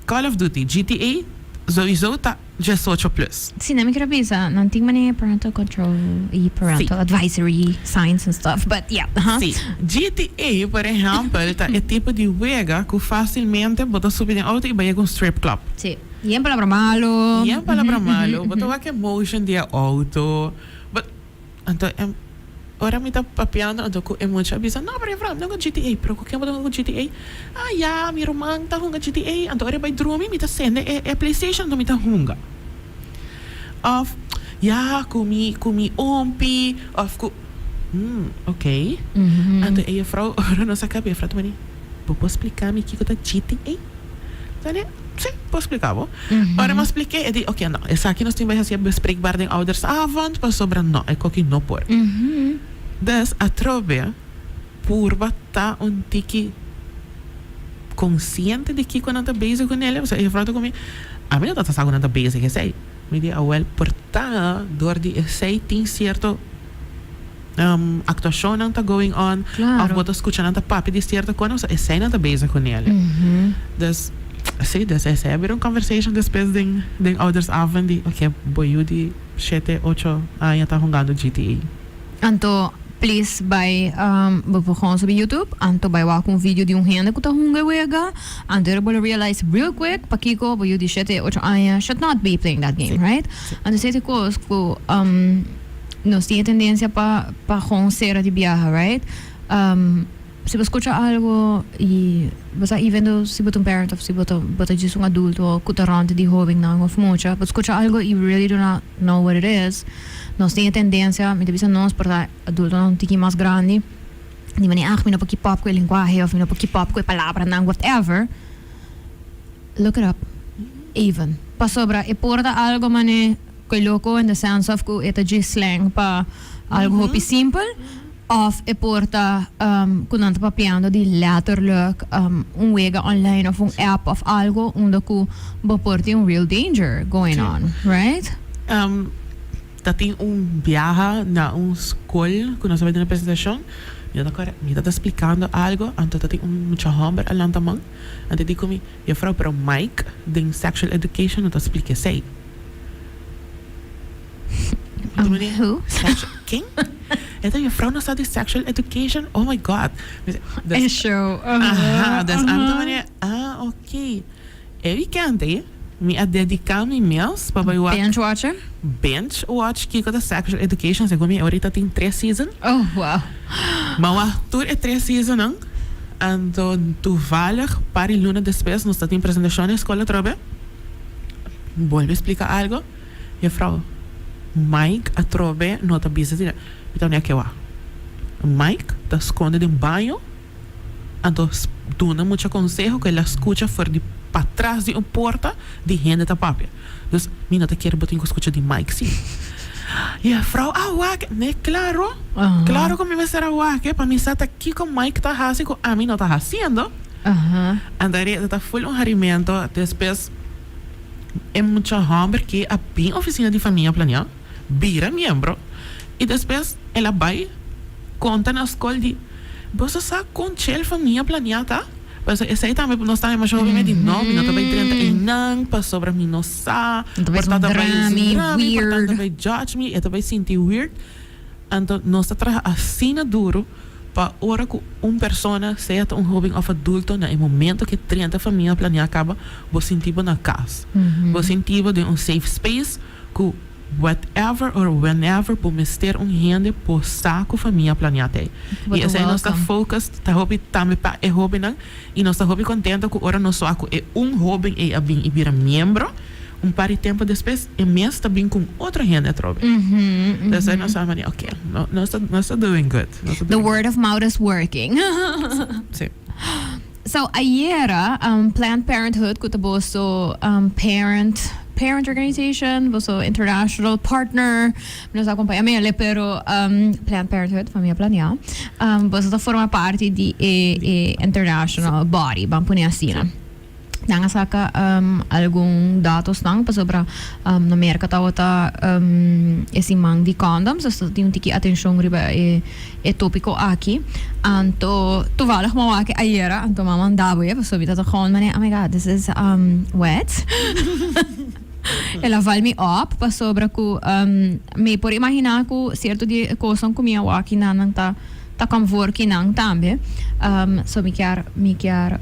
Call of Duty, GTA sowieso ta 18 plus. Sí, nan mi quier a bisa, nan tin manera parental control y parental advisory signs and stuff, but yeah, uh-huh. Sí, GTA por ehempel ta e tipo di wega cu facilmente bo ta subi den auto y bay yega un strip club. Sí, yen palabra malo. Yen palabra malo, bo ta wak e motion di e auto, but Anto e ora mi ta papiando anto ku e mucha a bisa, no pero juffrouw mi ta hunga GTA, pero ku ken bo ta hunga GTA? Ah ya, mi ruman ta hunga GTA, anto ora e bai drumi mi ta sende e e playstation anto mi ta hunga. Of ya ku mi ku mi ompi of ku hmm ok. Anto e juffrouw ora nos a kaba e juffrouw ta manda bo por splika mi kiko ta GTA? Dale, sí, por spliká bo. Ora mi a splik'é, e di, oké, no, esaki nos tin bai hasié bespreekbaar den oudersavond, pasobra no, e koki no por. Dus, atrobe, purba ta un tiki konsiente di kiko nan ta bezig ku nel. Pasobra e juffrouw ta ku mi, ami no ta sa ku nan ta bezig esei. Mi di, awel, por ta dor di esei tin sierto actuacionnan ta going on of bo ta scucha nan ta papia di cierto cosnan so esey nan ta bezig cu nele. Dus si, dus esey a bira un conversation despues den den oudersavond di ok bo yu di shete ocho aña ta hungando GTA. Anto please bai bo por gewoon subi YouTube anto bai wak un video di un hende cu ta hunga e wega anto bo lo realize real quick pakico bo yu di shete ocho aña should not be playing that game right anto esey ta e cos cu Nos tin e tendencia pa pa gewoon cera di biaha, right? Si bo scucha algo y bo sa even though si bo ta un parent of si bo ta bo ta djis un adulto cu ta rond di hobennan of mucha, bo scucha algo y really do not know what it is, nos tin e tendencia, mi ta bisa nos por ta adultonan un tiki mas grandi, di manera ah mi no por keep up cu e lenguahe of mi no por keep up cu e palabranan, whatever. Look it up even pasobra e por ta algo mane koe loko in the sense of ku e ta djis slang pa algo hopi simpel of e por ta ku nan ta papiando di letterlijk un wega online of un app of algo unda ku bo por tin un real danger going on, right? Ta tin un biaha na un skol ku nos a bai duna presentashon mi ta kòrda mi ta splikando algo anto ta tin un mucha hòmber a lanta man. Anto di ku mi, Juffrouw, pero Mike den Sexual Education no ta splika esei. Anto mi di, Who? Sexual, ken? E ta, Juffrouw no sa di Sexual Education? Oh my God. Mi di, dus, E show. Aha, dus ami ta manera, ah, ok. E weekend ei, mi a dedica mi mes pa bai wak. Binge watcher? Binge watch kiko ta Sexual Education, segun mi ahorita tin tres season. Oh, wow. Mi a wak tur e tres seasonnan, anto toevallig par di luna despues nos ta tin presentacion na e school atrobe. Bolbe splica algo, juffrouw Mike atrobe no ta bisa asina. Mi ta wak ke wak. Mike ta sconde den baño. Anto duna mucha conseho cu el a scucha for di patras di un porta di hende ta papia. Dus mi no ta kier bo tin cu scucha di Mike si. Juffrouw a wak ne claro, claro cu mi mester a wak pa mi sa ta kico Mike ta haci cu ami no ta haciendo. Anto e ta full un harimento. Despues e mucha homber ki a bin oficina di famia planea bira miembro y despues el a bay conta na scol di Boso sa kon chel famia planiá ta? Pasobra esei tambe nos ta masha hopi di no, mi no ta bai drenta einan pasobra mi no sa, por ta ta bai zundra mi, por ta ta bai judge mi, e ta bai sinti weird. Anto nos ta traha asina duru pa ora ku un persona, sea ta un hoben òf adulto, na e momento ku e drenta famia planiá kaba, bo sinti bo na kas. Bo sinti bo den un safe space ku Whatever or whenever bo mester un hende por sa cu famia planea t'ey. Y esey nos ta focus ta hopi tambe pa e hobennan y nos ta hopi contento cu ora nos wak cu e un hoben ey a bin y bira miembro. Un par di tempo despues e mes ta bin cu otro hende atrobe. Dus nos sa mani, ok, no, nos ta, nos ta doing good. Nos ta The doing word of mouth is working. Sí. So ayera Planned Parenthood cu ta boso parent parent organization, boso international partner, mi no sa con pa yam'ele pero Planned Parenthood, Familia Planea, boso ta forma parti di e e international body, ban pone asina. Nan a saca algun datosnan pasobra na Merca tabata e siman di condoms, dus ta tin un tiki atencion riba e topico aki. Anto toevallig mi a wak ayera, anto mi a manda bo e pasobra mi ta gewoon manera, oh my God, this is wet. El a val mi op pasobra cu mi por imagina cu cierto di e cosnan cu mi a wak nan nan ta ta come voor kinan tambe. So mi kier mi kier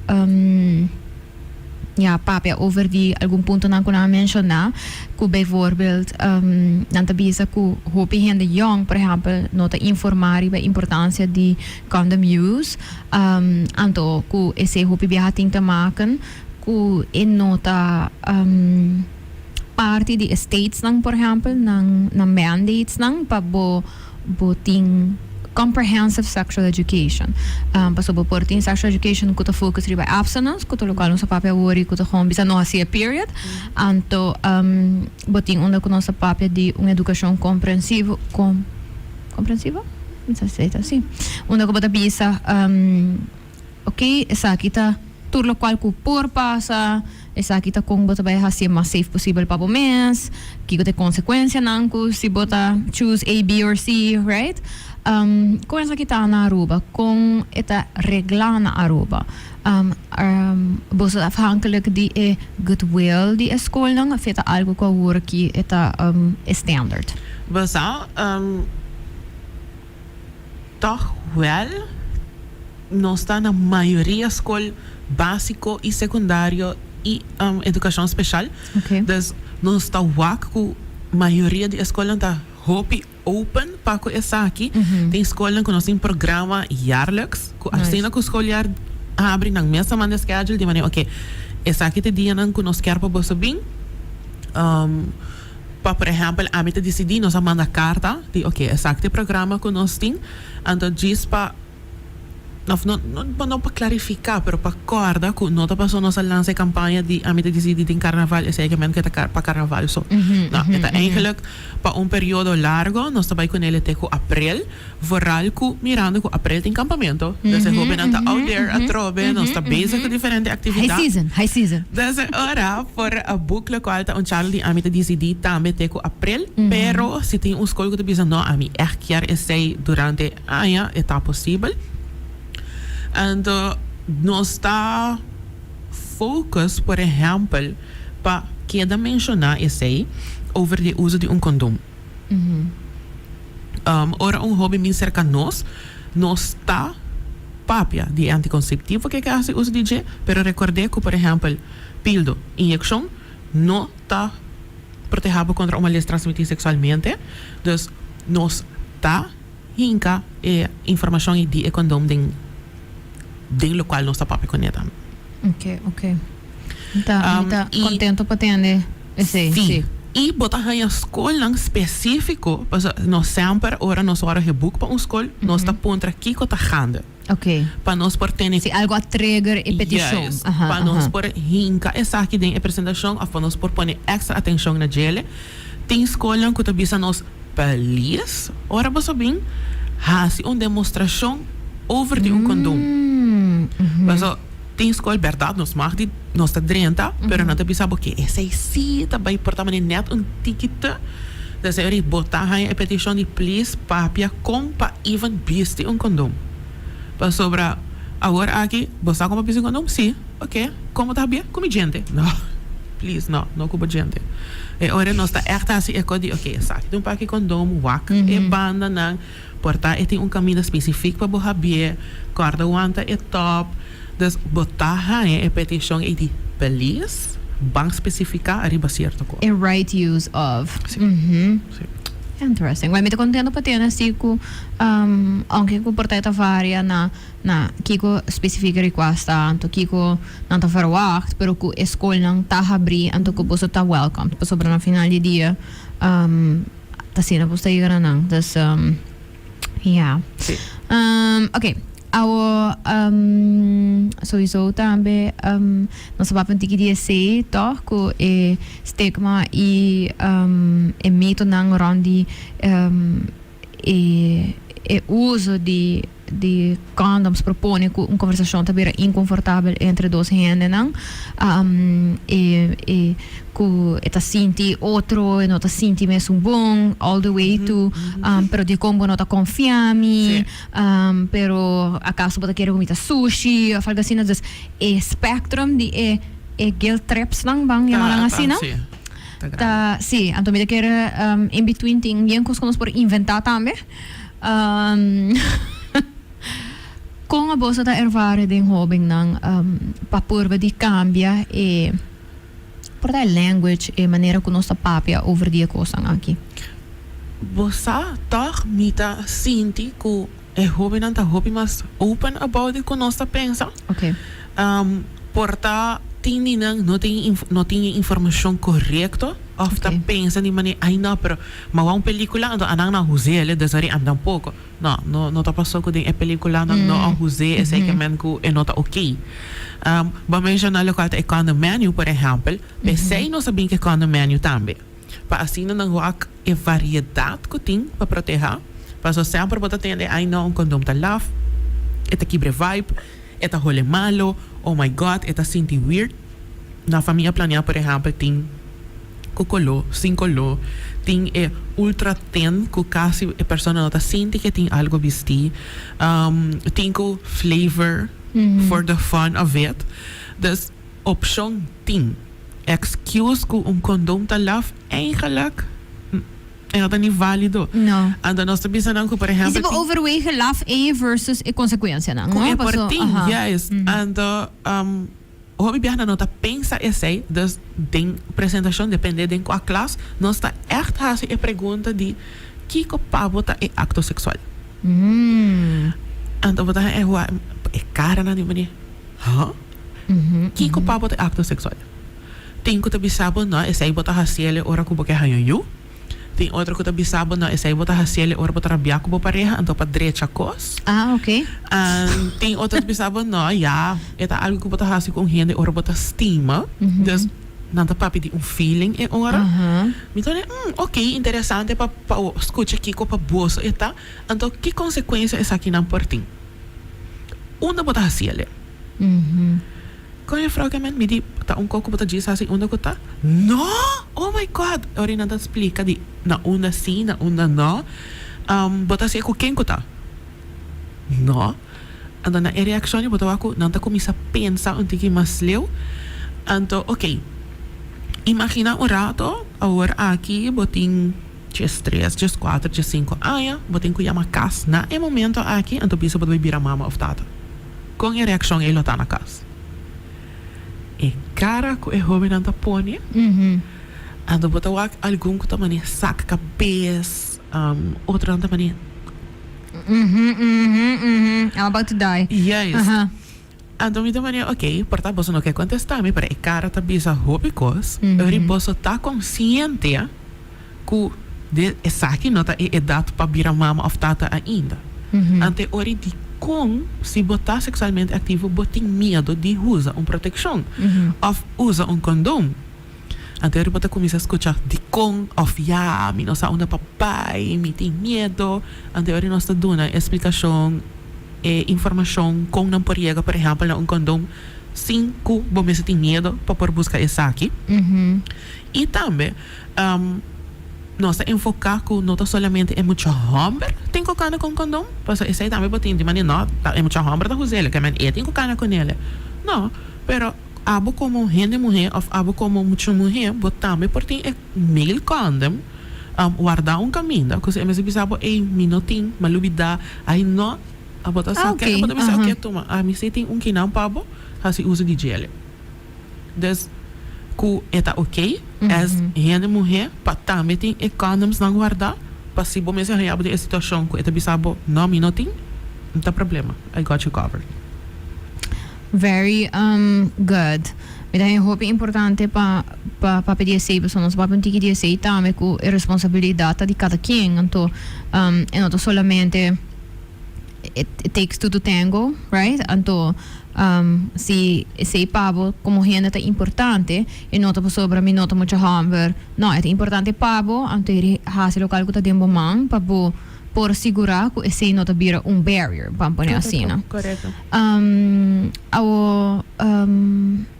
ya papia over di algun puntonan cu nan a menciona cu bijvoorbeeld nan ta bisa cu hopi hende yong por ehempel no ta informa riba e importancia di condom use anto cu esey hopi biaha tin te maken cu e no ta parti di e statesnan por ehempel nan nan mandatesnan pa bo bo tin comprehensive sexual education pasobra bo por tin sexual education cu ta focus riba abstinence cu ta locual nos a papia awor y cu ta gewoon bisa no haci e period anto bo tin unda cu nos ta papia di un educacion comprensivo comprensivo? Mi sa si ta asi unda cu bo ta bisa. Ok, esaki ta tur locual cu por pasa, esaki ta con bo ta bay hacié mas safe posibel pa bo mes, kico ta e consecuencianan cu si bo ta choose A, B or C, right? Con esaki ta na Aruba? Con e ta regla na Aruba? Boso ta afhankelijk di e goodwill di e scolnan of e ta algo cu awor aki e ta e standard? Bo sa, Tòg wèl, nos ta na mayoria skol básiko i sekundario i edukashon speshal. Dus nos ta wak ku mayoria di e skolnan ta hopi open pa ku esaki. Tin skolnan ku nos tin programa jaarlijks ku asina ku skoljaar habri nan mes ta manda e schedule di manera oke esaki ta e dianan ku nos kier pa boso bin. Pa por ehèmpel ami ta disidí nos a manda karta di oke esaki ta e programa ku nos tin anto djis pa òf no no no pa klarifiká pero pa kòrda ku no ta pasobra nos a lansa e kampaña di ami ta disidí den karnaval esei ke men ke ta pa karnaval so no e ta eigenlik pa un periodo largo nos ta bai kuné te ku aprel. Vooral cu mirando cu april tin campamento, dus e hobennan ta out there atrobe, nos ta bezig cu diferente actividad. High season, high season. Dus e ora por a boek locual ta un charla di ami ta dicidi tambe te cu april, pero si tin un scol cu ta bisa no, ami echt kier esey durante aña, e ta posibel. Anto nos ta focus por ehempel pa keda menciona esey over di e uso di un condom. Ora un hoben bin serka nos, nos ta papia di e antikonseptivo ke ke hasi uso di dje, pero rekord'é ku, por ehèmpel, pildo, inyekshon, no ta protehá bo kontra un malesa transmití seksualmente. Dus, nos ta hinka e informashon ei di e kondom den den lokual nos ta papia kuné tambe. Oke, oke. Mi ta, mi ta contento pa tende esey, Sí. sí. I bo ta haña skolnan spesífiko, pasobra nos semper ora nos wòrdu geboek pa un skol, nos ta puntra kiko ta gande. Oke. Pa nos por tene. Si algo a trigger e petishon. Juist. Aha, Pa nos aha. por hinka esaki den e presentashon òf pa nos por pone èkstra atenshon na djele. Tin skolnan ku ta bisa nos, Please, ora boso bin, hasi un demostrashon over di un kondom. Paso tin skol bèrdat nos mag di nos ta drenta, pero nan ta bisa bo ke esei sí ta bai por ta manera nèt un tiki te. Des e ora bo ta haña e petishon di please papia kon pa even bisti un kondom. Pasobra awor aki bo sa kon pa bisti un kondom? Sí. Oke, kon bo ta habia? Ku mi djente. No, please no, no ku bo djente. E ora nos ta ègt hasi e kos di oke esaki ta un paki kondom, wak e bandanan. Por ta e tin un kaminda spesifik pa bo habié, kòrda wanta e tòp. Dus bo ta haña e petishon ei di please ban spesifiká ariba sierto kos. E right use of. Sí. Sí. Interesting. Well, mi ta contento pa tende si cu, aunke cu por ta e ta varia na na kico specifieke request ta, anto kico nan ta verwacht, pero cu e scolnan ta habri, anto cu boso ta welcomed, pasobra na final di dia ta asina boso ta yega na nan. Dus, ja. Sí. Ok, awo sowieso tambe nos a papia un tiki di esey toch, cu e stigma y e mitonan rond di e e uso di di condoms por pone cu un conversacion ta bira inconfortabel entre dos hendenan, e e cu e ta sinti otro, e no ta sinti mesun bon, all the way to pero dicon bo no ta confia mi, pero acaso bo ta kere cu mi ta sushi of algo asina, dus e spectrum di e e guilt tripsnan ban yama nan asina. Ta sí, anto mi ta kere in between tin bien cos cu nos por inventa tambe. Con aboso ta ervare den hobennan pa purba di cambia e por ta e language, e manera cu nos ta papia over di e cosnan aki? Bo sa toch mi ta sinti cu e hobennan ta hopi mas open about it cu nos ta pensa. Okay. Por ta tin di nan no tin no tin e informacion corecto of ta pensa di manera ay no pero mi a wak un pelicula anto anan nan a huz'el dus ori ami tampoco. No, no no ta paso cu den e peliculanan no a huz'e esey ke men cu e no ta ok. Bo a menciona locual ta e condom menu por ehempel, p'esey nos a bin cu e condom menu tambe. Pa asina nan wak e variedad cu tin pa proteha. Paso semper bo ta tende, ay no, un condom ta laf, e ta kibra e vibe, e ta hole malo, oh my God, e ta sinti weird. Na Famia Planea por ehempel tin cu colo, sin colo, tin e ultra thin cu casi e persona no ta sinti cu e tin algo bisti, tin cu flavor for the fun of it. Dus opcion tin. Excuse cu un condom ta laf eigenlijk e no ta ni valido. No. Anto nos ta bisa nan cu por Y si ehempel bo tin overwege laf e versus e consecuencianan, cu no? e por Paso, tin, aha. juist. Anto hopi biaha nan no ta pensa esey, dus den presentacion depende den cua klas nos ta echt haci e pregunta di kico pa bo ta e acto sexual. Anto bo ta haña e hua e caranan di mane, huh? Kiko pa bo ta e akto seksual? Tin ku ta bisa bo, No, esei bo ta hasiel e ora ku bo ke haña yu. Tin otro ku ta bisa bo, No, esei bo ta hasiel e ora bo ta rabiá ku bo pareha, anto pa drecha kos. Ah, oké. Tin otro ta bisa bo, No, ya, e ta algu ku bo ta hasi ku un hende ora bo ta stima. Dus, nan ta papia di un feeling e ora. Mi ta di, Hmm, oké, interesante pa pa skucha kiko pa boso e ta. Anto, ki konsekuensia esakinan por tin? Unda bo ta hasiel e? Kon juffrouw ke men mi di ta un koko bo ta djis hasi unda ku ta? No! Oh my God! Ora nan ta splika di na unda si, na unda no. Bo ta hasié ku ken ku ta? No. Anto na e reakshon bo ta wak ku nan ta kuminsá pensa un tiki mas leu. Anto oke, imagina un rato awor aki bo tin 13, 14, 15 aña, bo tin ku yama kas na e momento aki anto bisa bo ta bai bira mama òf tata. Kon e reakshon ei lo ta na kas? E kara ku e hóbennan ta pone, anto bo ta wak algun ku ta manera sak kabes, otronan ta manera. I'm about to die. Juist. Anto mi ta manera, ok, por ta boso no ke kontestá mi, pero e kara ta bisa hopi kos, ori boso ta konsiente. Ku de esaki no ta e edat pa bira mama òf tata ainda. Ante e ora dikon si bo ta seksualmente aktivo bo tin miedu di usa un protekshon òf usa un kondom? Ante e ora bo ta kuminsá skucha dikon òf ya mi no sa unda pa bai, mi tin miedu. Ante e ora nos ta duna e splikashon, e informashon kon nan por yega por ehèmpel na un kondom sin ku bo mester tin miedu pa por buska esaki. I tambe nos ta enfoká ku no ta solamente e mucha hòmber tin ku kana ku un kondom, pasobra esei tambe bo tin di manera no ta e mucha hòmber ta huz'el, ke men e tin ku kana ku nele. No, pero abo komo hende muhé òf abo komo mucha muhé bo tambe por tin e male condom wardá un kaminda ku si e mester bisa bo ey mi no tin, mi a lubidá, ay no, abo ta sa ke, abo ta bisa oke tuma ami si tin un kinan pa bo hasi uso di djele. Dus ku e ta ok as hende muhé pa tambe tin e condoms nan wardá. Pa si bo mester haña bo den e situashon ku e ta bisa bo, No, mi no tin, no ta problema, I got you covered. Very good. Mi ta haña hopi importante pa pa papia di esei pasobra nos papia un tiki di esei tambe ku e responsabilidat ta di kada ken. Anto e no ta solamente it takes two to tango, right? Anto si esei pa bo komo hende ta importante e no ta pasobra mi no ta mucha hòmber. No, e ta importante pa bo anto e hasi lokal ku ta den bo man pa bo por sigurá ku esei no ta bira un barrier, ban pone asina. Korekto. Awo,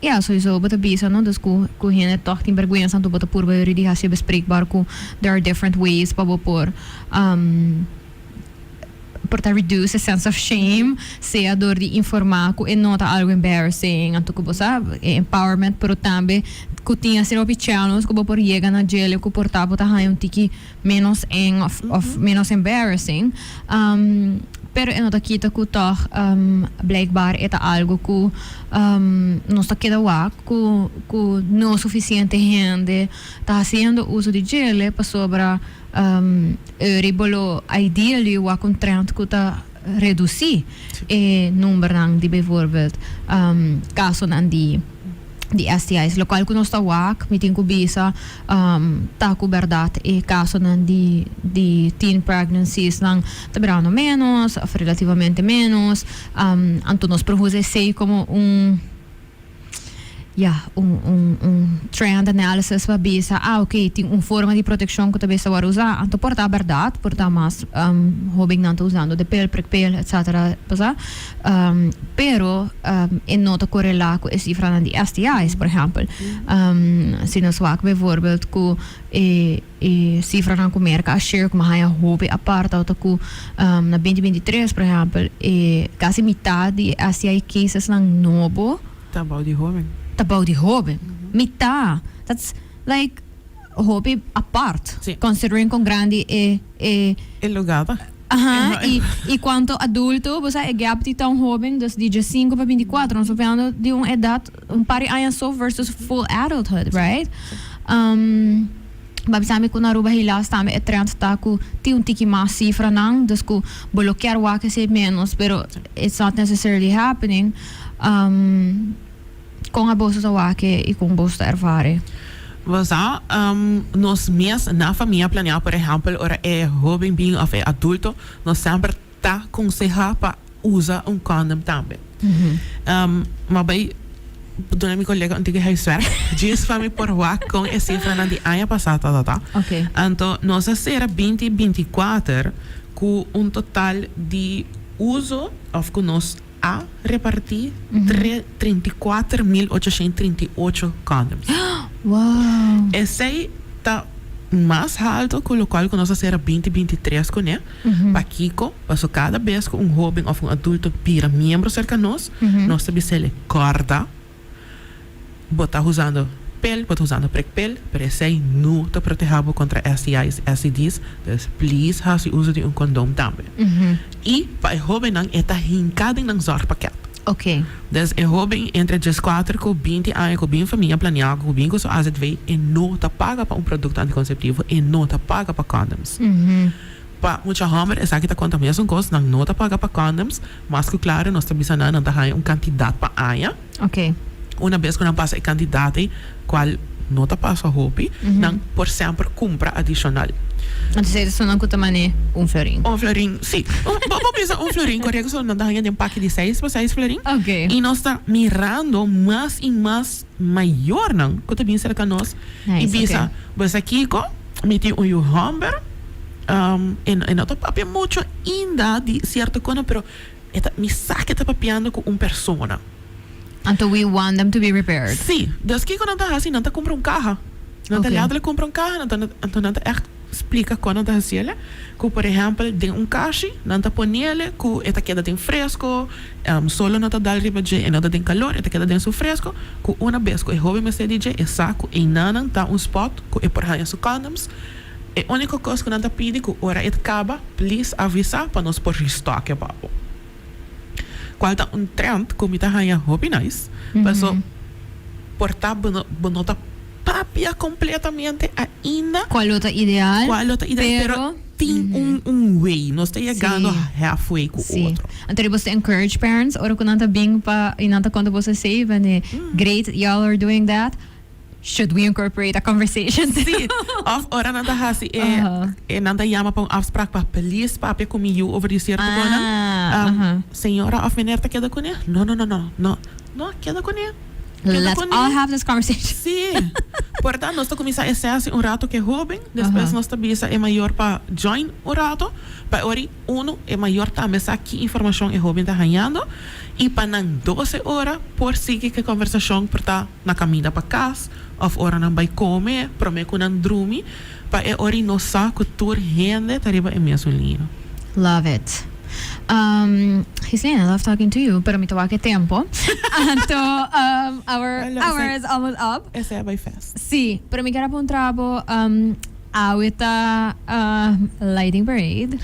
ya, souiso bo ta bisa, no, dus ku ku hende tòg tin bèrgwensa, anto bo ta purba yori di hasi bespreekbaar ku there are different ways pa bo por por ta reduce e sense of shame, sea dor di informá ku e no ta algu embarrassing, anto ku bo sa e empowerment, pero tambe ku tin asina hopi channels ku bo por yega na djele ku por ta bo ta haña un tiki menos eng of of menos embarrassing pero e no ta kita ku tòg blijkbaar e ta algo ku nos ta keda wak ku ku no sufisiente hende ta hasiendo uso di djele pasobra eri bo lo ideally wak un trend ku ta redusí e numbernan di bijvoorbeeld kasonan di di STI's. Lokual ku nos ta wak, mi tin ku bisa, ta ku bèrdat e kasonan di di teen pregnancies nan ta birando ménos òf relativamente ménos. Anto nos por usa esei komo un ya, un un un trend analysis pa bisa, ah oké, tin un forma di protekshon ku ta bes ta wòrdu usá. Anto por ta bèrdat, por ta mas hóbennan ta usando de pil, prikpil, etcetera, pasá. Pero e no ta korelá ku e sifranan di STI's, por ehèmpel. Si nos wak bijvoorbeeld ku e e sifranan ku Merka a share ku mi a haña hopi apart ta ku na 2023, por ehèmpel, e kasi mitad di e STI casesnan nobo Ta bou di hóben. Ta bou di hóben. Mitad! That's like hopi apart. Sí. Considering kon grandi e e. E lugá ta. Aha, y y cuanto adulto, bo sa e gap di ta un hoben, dus di diescinco pa 24, nos ta papiando di un edad un par di aña so versus full adulthood, right? Um, bo a bisa mi cu na Aruba helaas tambe e trend ta cu tin un tiki mas cifranan, dus cu bo lo kier wak esey menos, pero it's not necessarily happening. Um, Kon aboso ta wak i kon boso ta ervare? Bo sa, nos mes na famia planea, por ehèmpel, ora e hóben bin òf e adulto, nos semper ta konsehá pa usa un kòndòm tambe. Mi a bai duna mi kolega un tiki huiswerk djis pa mi por wak kon e sifranan di aña pasá tabata. Anto nos a sera binti 24 ku un total di uso òf ku nos A repartí 34,838 condoms. Wow! Esei ta mas halto ku lokual ku nos a sera 2023 kuné. Pakiko? Paso kada bes ku un hóben òf un adulto bira miembro serka nos, nos ta bis'el kòrda. Bo ta usando pel, bo ta usando prekpel, pero esei no ta proteha bo kontra STI's, STD's, dus please hasi uso di un kondom tambe. I pa e hobennan e ta hinká den nan zorgpakket. Ok. Dus e hoben entre 14 ku 20 aña ku bin famia planiá ku bin ku su AZV e no ta paga pa un produkto antikonseptivo, e no ta paga pa kondoms. Pa mucha hòmber esaki ta konta mesun kos, nan no ta paga pa kondoms, mas ku klaro nos ta bisa nan nan ta haña un kantidat pa aña. Ok. Una bes ku nan pasa e kantidat ei, kual no ta pasa hopi, nan por semper kumpra adishonal. Entonces e esunnan ku ta mane un florin. Un florin, si. Bo por bisa un florin, korekto, so nan ta haña den paki di seis pa seis florin. Ok. I nos ta mirando mas i mas mayornan ku ta bin serka nos i Nice, bisa, ok. Bo sa kiko? Mi tin un yu hòmber, e no ta papia mucho ainda di sierto kono, pero E ta, mi sa ke ta papiando ku un persona. Anto we want them to be prepared. Sí. Dus kiko nan ta hasi? Nan ta kumpra un kaha. Nan ta Oké. letterlijk kumpra un kaha, nan ta, anto nan ta ègt splika kon nan ta hasiel. Ku por ehèmpel den un kashi nan ta ponele ku e ta keda den fresko, solo no ta dal riba dje, e no ta den kalor, e ta keda den su fresko, ku una bes ku e hoben mester di dje e sa ku einanan ta un spot ku e por haña su condoms. E úniko kos ku nan ta pidi ku ora e ta kaba, please avisá pa nos por restock e pa bo. Kual ta un trend ku mi ta haña hopi nice, paso por ta bo no bo no ta papia kompletamente ainda Kual lo ta ideal, kual lo ta ideal, pero pero. tin un way, nos ta yegando halfway ku otro. Anto di boso encourage parents ora ku nan ta bin pa i nan ta konta boso esei, bende great y'all are doing that, should we incorporate a conversation too? Sí, of ora nan ta hasi e, e nan ta yama pa un afspraak pa please papia ku mi yu over di sierto konan, señora of meneer ta keda kuné? No, no, no, no, no, no, keda kuné. Keda Let's kuné. all have this conversation. Sí, por ta nos ta kuminsá e sesi un rato ku e hóben, despues nos ta bisa e mayor pa join un rato, pa e ora ei uno e mayor tambe sa ki informashon e hóben ta hañando i pa nan 12 ora por sigui ku e kòmbersashon por ta na kaminda pa kas òf ora nan bai kome promé ku nan drumi pa e ora ei nos sa ku tur hende ta riba e mesun liña. Love it. Um, Ghislaine, I love talking to you, pero mi ta wak e tempo. Anto, our Hello, hour esei- is almost up. Esei a bai fast. Sí, pero mi kier a puntra bo, awe ta lighting parade.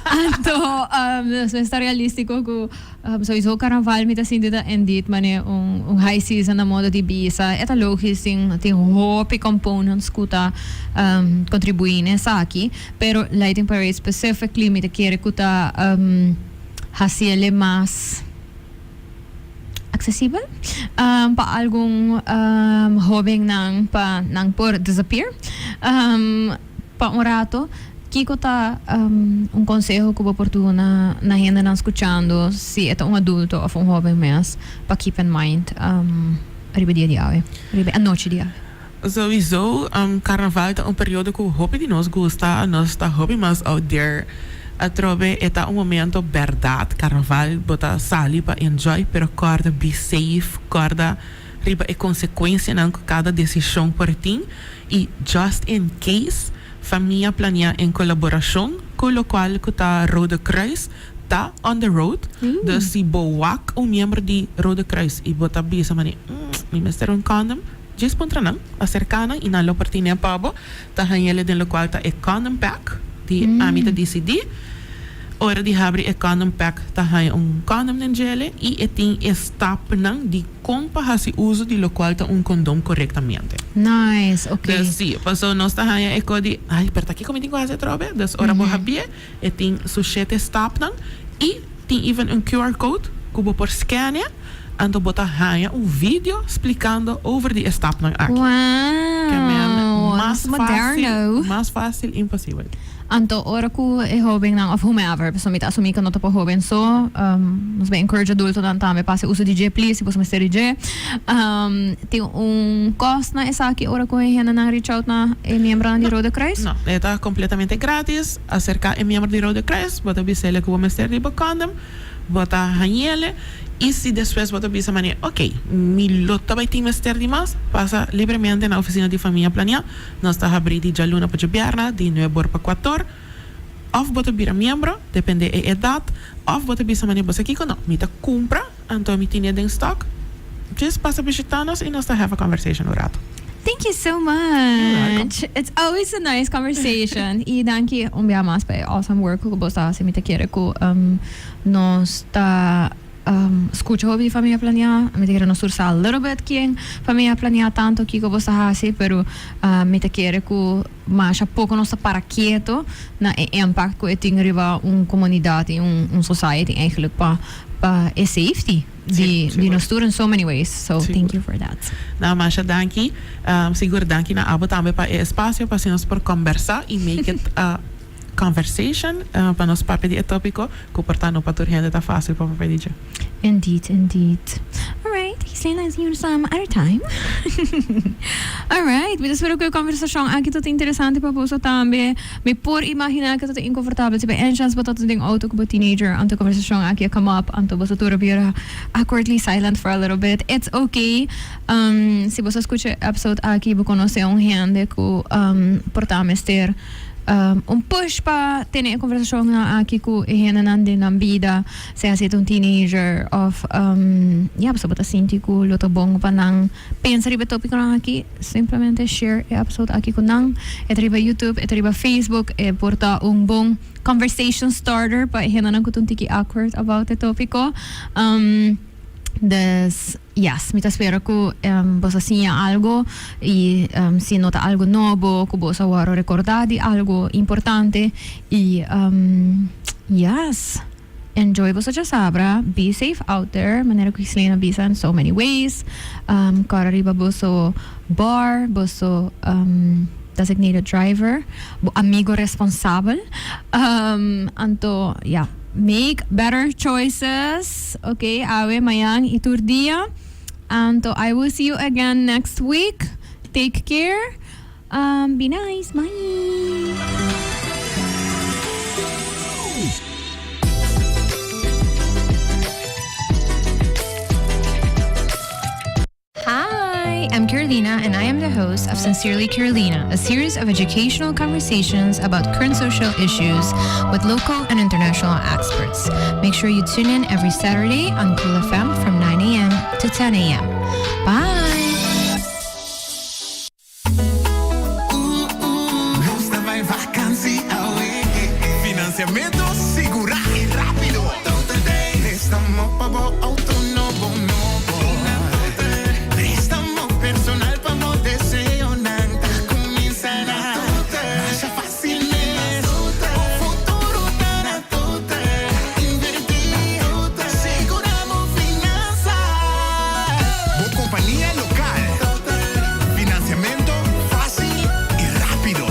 Anto, nos mester ta realístico ku Sowieso carnaval mi ta sinti ta indeed mane un un high season na modo di bisa. E ta logis tin tin hopi components cu ta contribui na esaki, pero lighting parade specifically mi ta kere cu ta haciele mas accesibel pa algun hobennan pa nan por disappear. Pa un rato, kiko ta un konseho ku bo por duna na hendenan skuchando, si e ta un adulto òf un hóben mes, pa keep in mind riba dia di awe, riba e anochi di awe? Souiso, karnaval ta un periodo ku hopi di nos gusta, nos ta hopi mas out there. Atrobe e ta un momento bèrdat, karnaval bo ta sali pa enjoy, pero kòrda be safe, kòrda riba e konsekuensianan ku kada desishon por tin. I just in case, famia planea en kolaborashon ku lokual ku ta Rode Kruis ta on the road. Dus si bo wak un miembro di Rode Kruis i bo ta bisa mane, mm, mi mester un condom, djis puntra nan, aserká nan i nan lo por tine pa bo. Ta hañ'el den lokual ta e condom pack di Ami Ta Disidí. Ora di habri e condom pack ta haña un condom den djele i e tin e stapnan di Kon pa hasi uso di lokual ta un kondom korektamente. Nice, ok. Dus si, paso nos ta haña e ko di, ay, pero ta kiko mi tin ku hasi atrobe? Dus ora bo habié, e tin su shete stapnan i tin even un QR code ku bo por scanea, anto bo ta haña un video splikando over di e stapnan aki. Wow! Ke men mas That's fásil, moderno. mas fásil imposibel. Anto ora ku e hóbennan òf whomever, pasobra mi ta asumí ku no ta pa hóben so, nos bai encourage adultonan tambe pa hasi uso di dje please si boso mester di dje. Tin un kòst na esaki ora ku e hendenan reach out na e miembronan di Rode Kruis? No, e ta kompletamente gratis. Aserká e miembro di Rode Kruis, bo ta bis'el ku bo mester di bo kòndem, bo ta hañ'el i si despues bo ta bisa manera ok, mi lo ta bai tin mester di mas, pasa libremente na ofisina di Famia Planiá. Nos ta habrí di djaluna pa djabièrnè, di nuebor pa kuator. Òf bo ta bira miembro, dependé e edat, òf bo ta bisa manera bo sa kiko, no, mi ta kumpra, anto mi tine den stock. Djis pasa bishitá nos i nos ta have a conversation un rato. Thank you so You're welcome. much. It's always a nice conversation. I danki un bia mas pa e awesome work ku bo ta hasi. Mi ta kere ku nos ta. Scucha hopi di Famia Planea. Mi ta kere nos tur sa a little bit ken Famia Planea tanto kico bo sa haci, pero mi ta kere cu masha poco nos ta para keto na e impact cu e tin riba un comunidad y un society eigenlijk pa pa e safety di di nos tur in so many ways. So thank you for that. No, masha danki. Sigur danki na abo tambe pa e espacio pa asina nos por combersa y make it a Conversation, pa nos papia di e topico cu por ta no pa tur hende ta facil pa papia di dje. Indeed, indeed. Alright, Gislena, see you some other time. Alright, mi ta spera cu e conversacion aki ta interesante pa boso tambe. Mi por imagina cu ta inconfortabel si by any chance bo ta den auto cu bo teenager anto e conversacion aki a come up, anto boso tur a bira awkwardly silent for a little bit. It's okay. Si boso a scucha e episode aki, bo conoce un hende cu por ta mester Un push pa tene e conversacionnan aki cu e hendenan den nan bida, sea si e ta un teenager of ya pasobra bo ta sinti cu lo ta bon pa nan pensa riba e topiconan aki, simplemente share e episode aki cu nan. E ta riba YouTube, e ta riba Facebook, e por ta un bon conversation starter pa e hendenan cu ta un tiki awkward about e topico. Dus yes, mi ta spera ku boso a siña algo i si no ta algo nobo ku boso a wòrdu rekordá di algo importante i yes, enjoy boso djasabra, be safe out there manera ku Gislena a bisa in so many ways, kòrda riba boso bar, boso designated driver, bo amigo responsabel, anto ya. Make better choices ok awe mañan y tur dia anto I will see you again next week take care be nice bye. Hi, I'm Carolina, and I am the host of Sincerely Carolina, a series of educational conversations about current social issues with local and international experts. Make sure you tune in every Saturday on Cool FM from 9 a.m. to 10 a.m. Bye! Nos ta bai vakansi awe. Financiamento sigura y rapido. Prestamo pa bo auto nobo nobo. Prestamo personal pa bo deseonan ta cuminsa na Masha facil mes. Bo futuro ta na Total. Inverti, sigura bo finansa. Bo compania local. Financiamento fácil y rápido.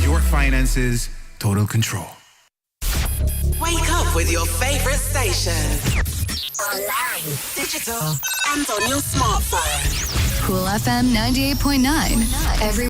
Your finances, total control. Wake up with your favorite station. Online, digital, and on your smartphone. Cool FM 98.9. Every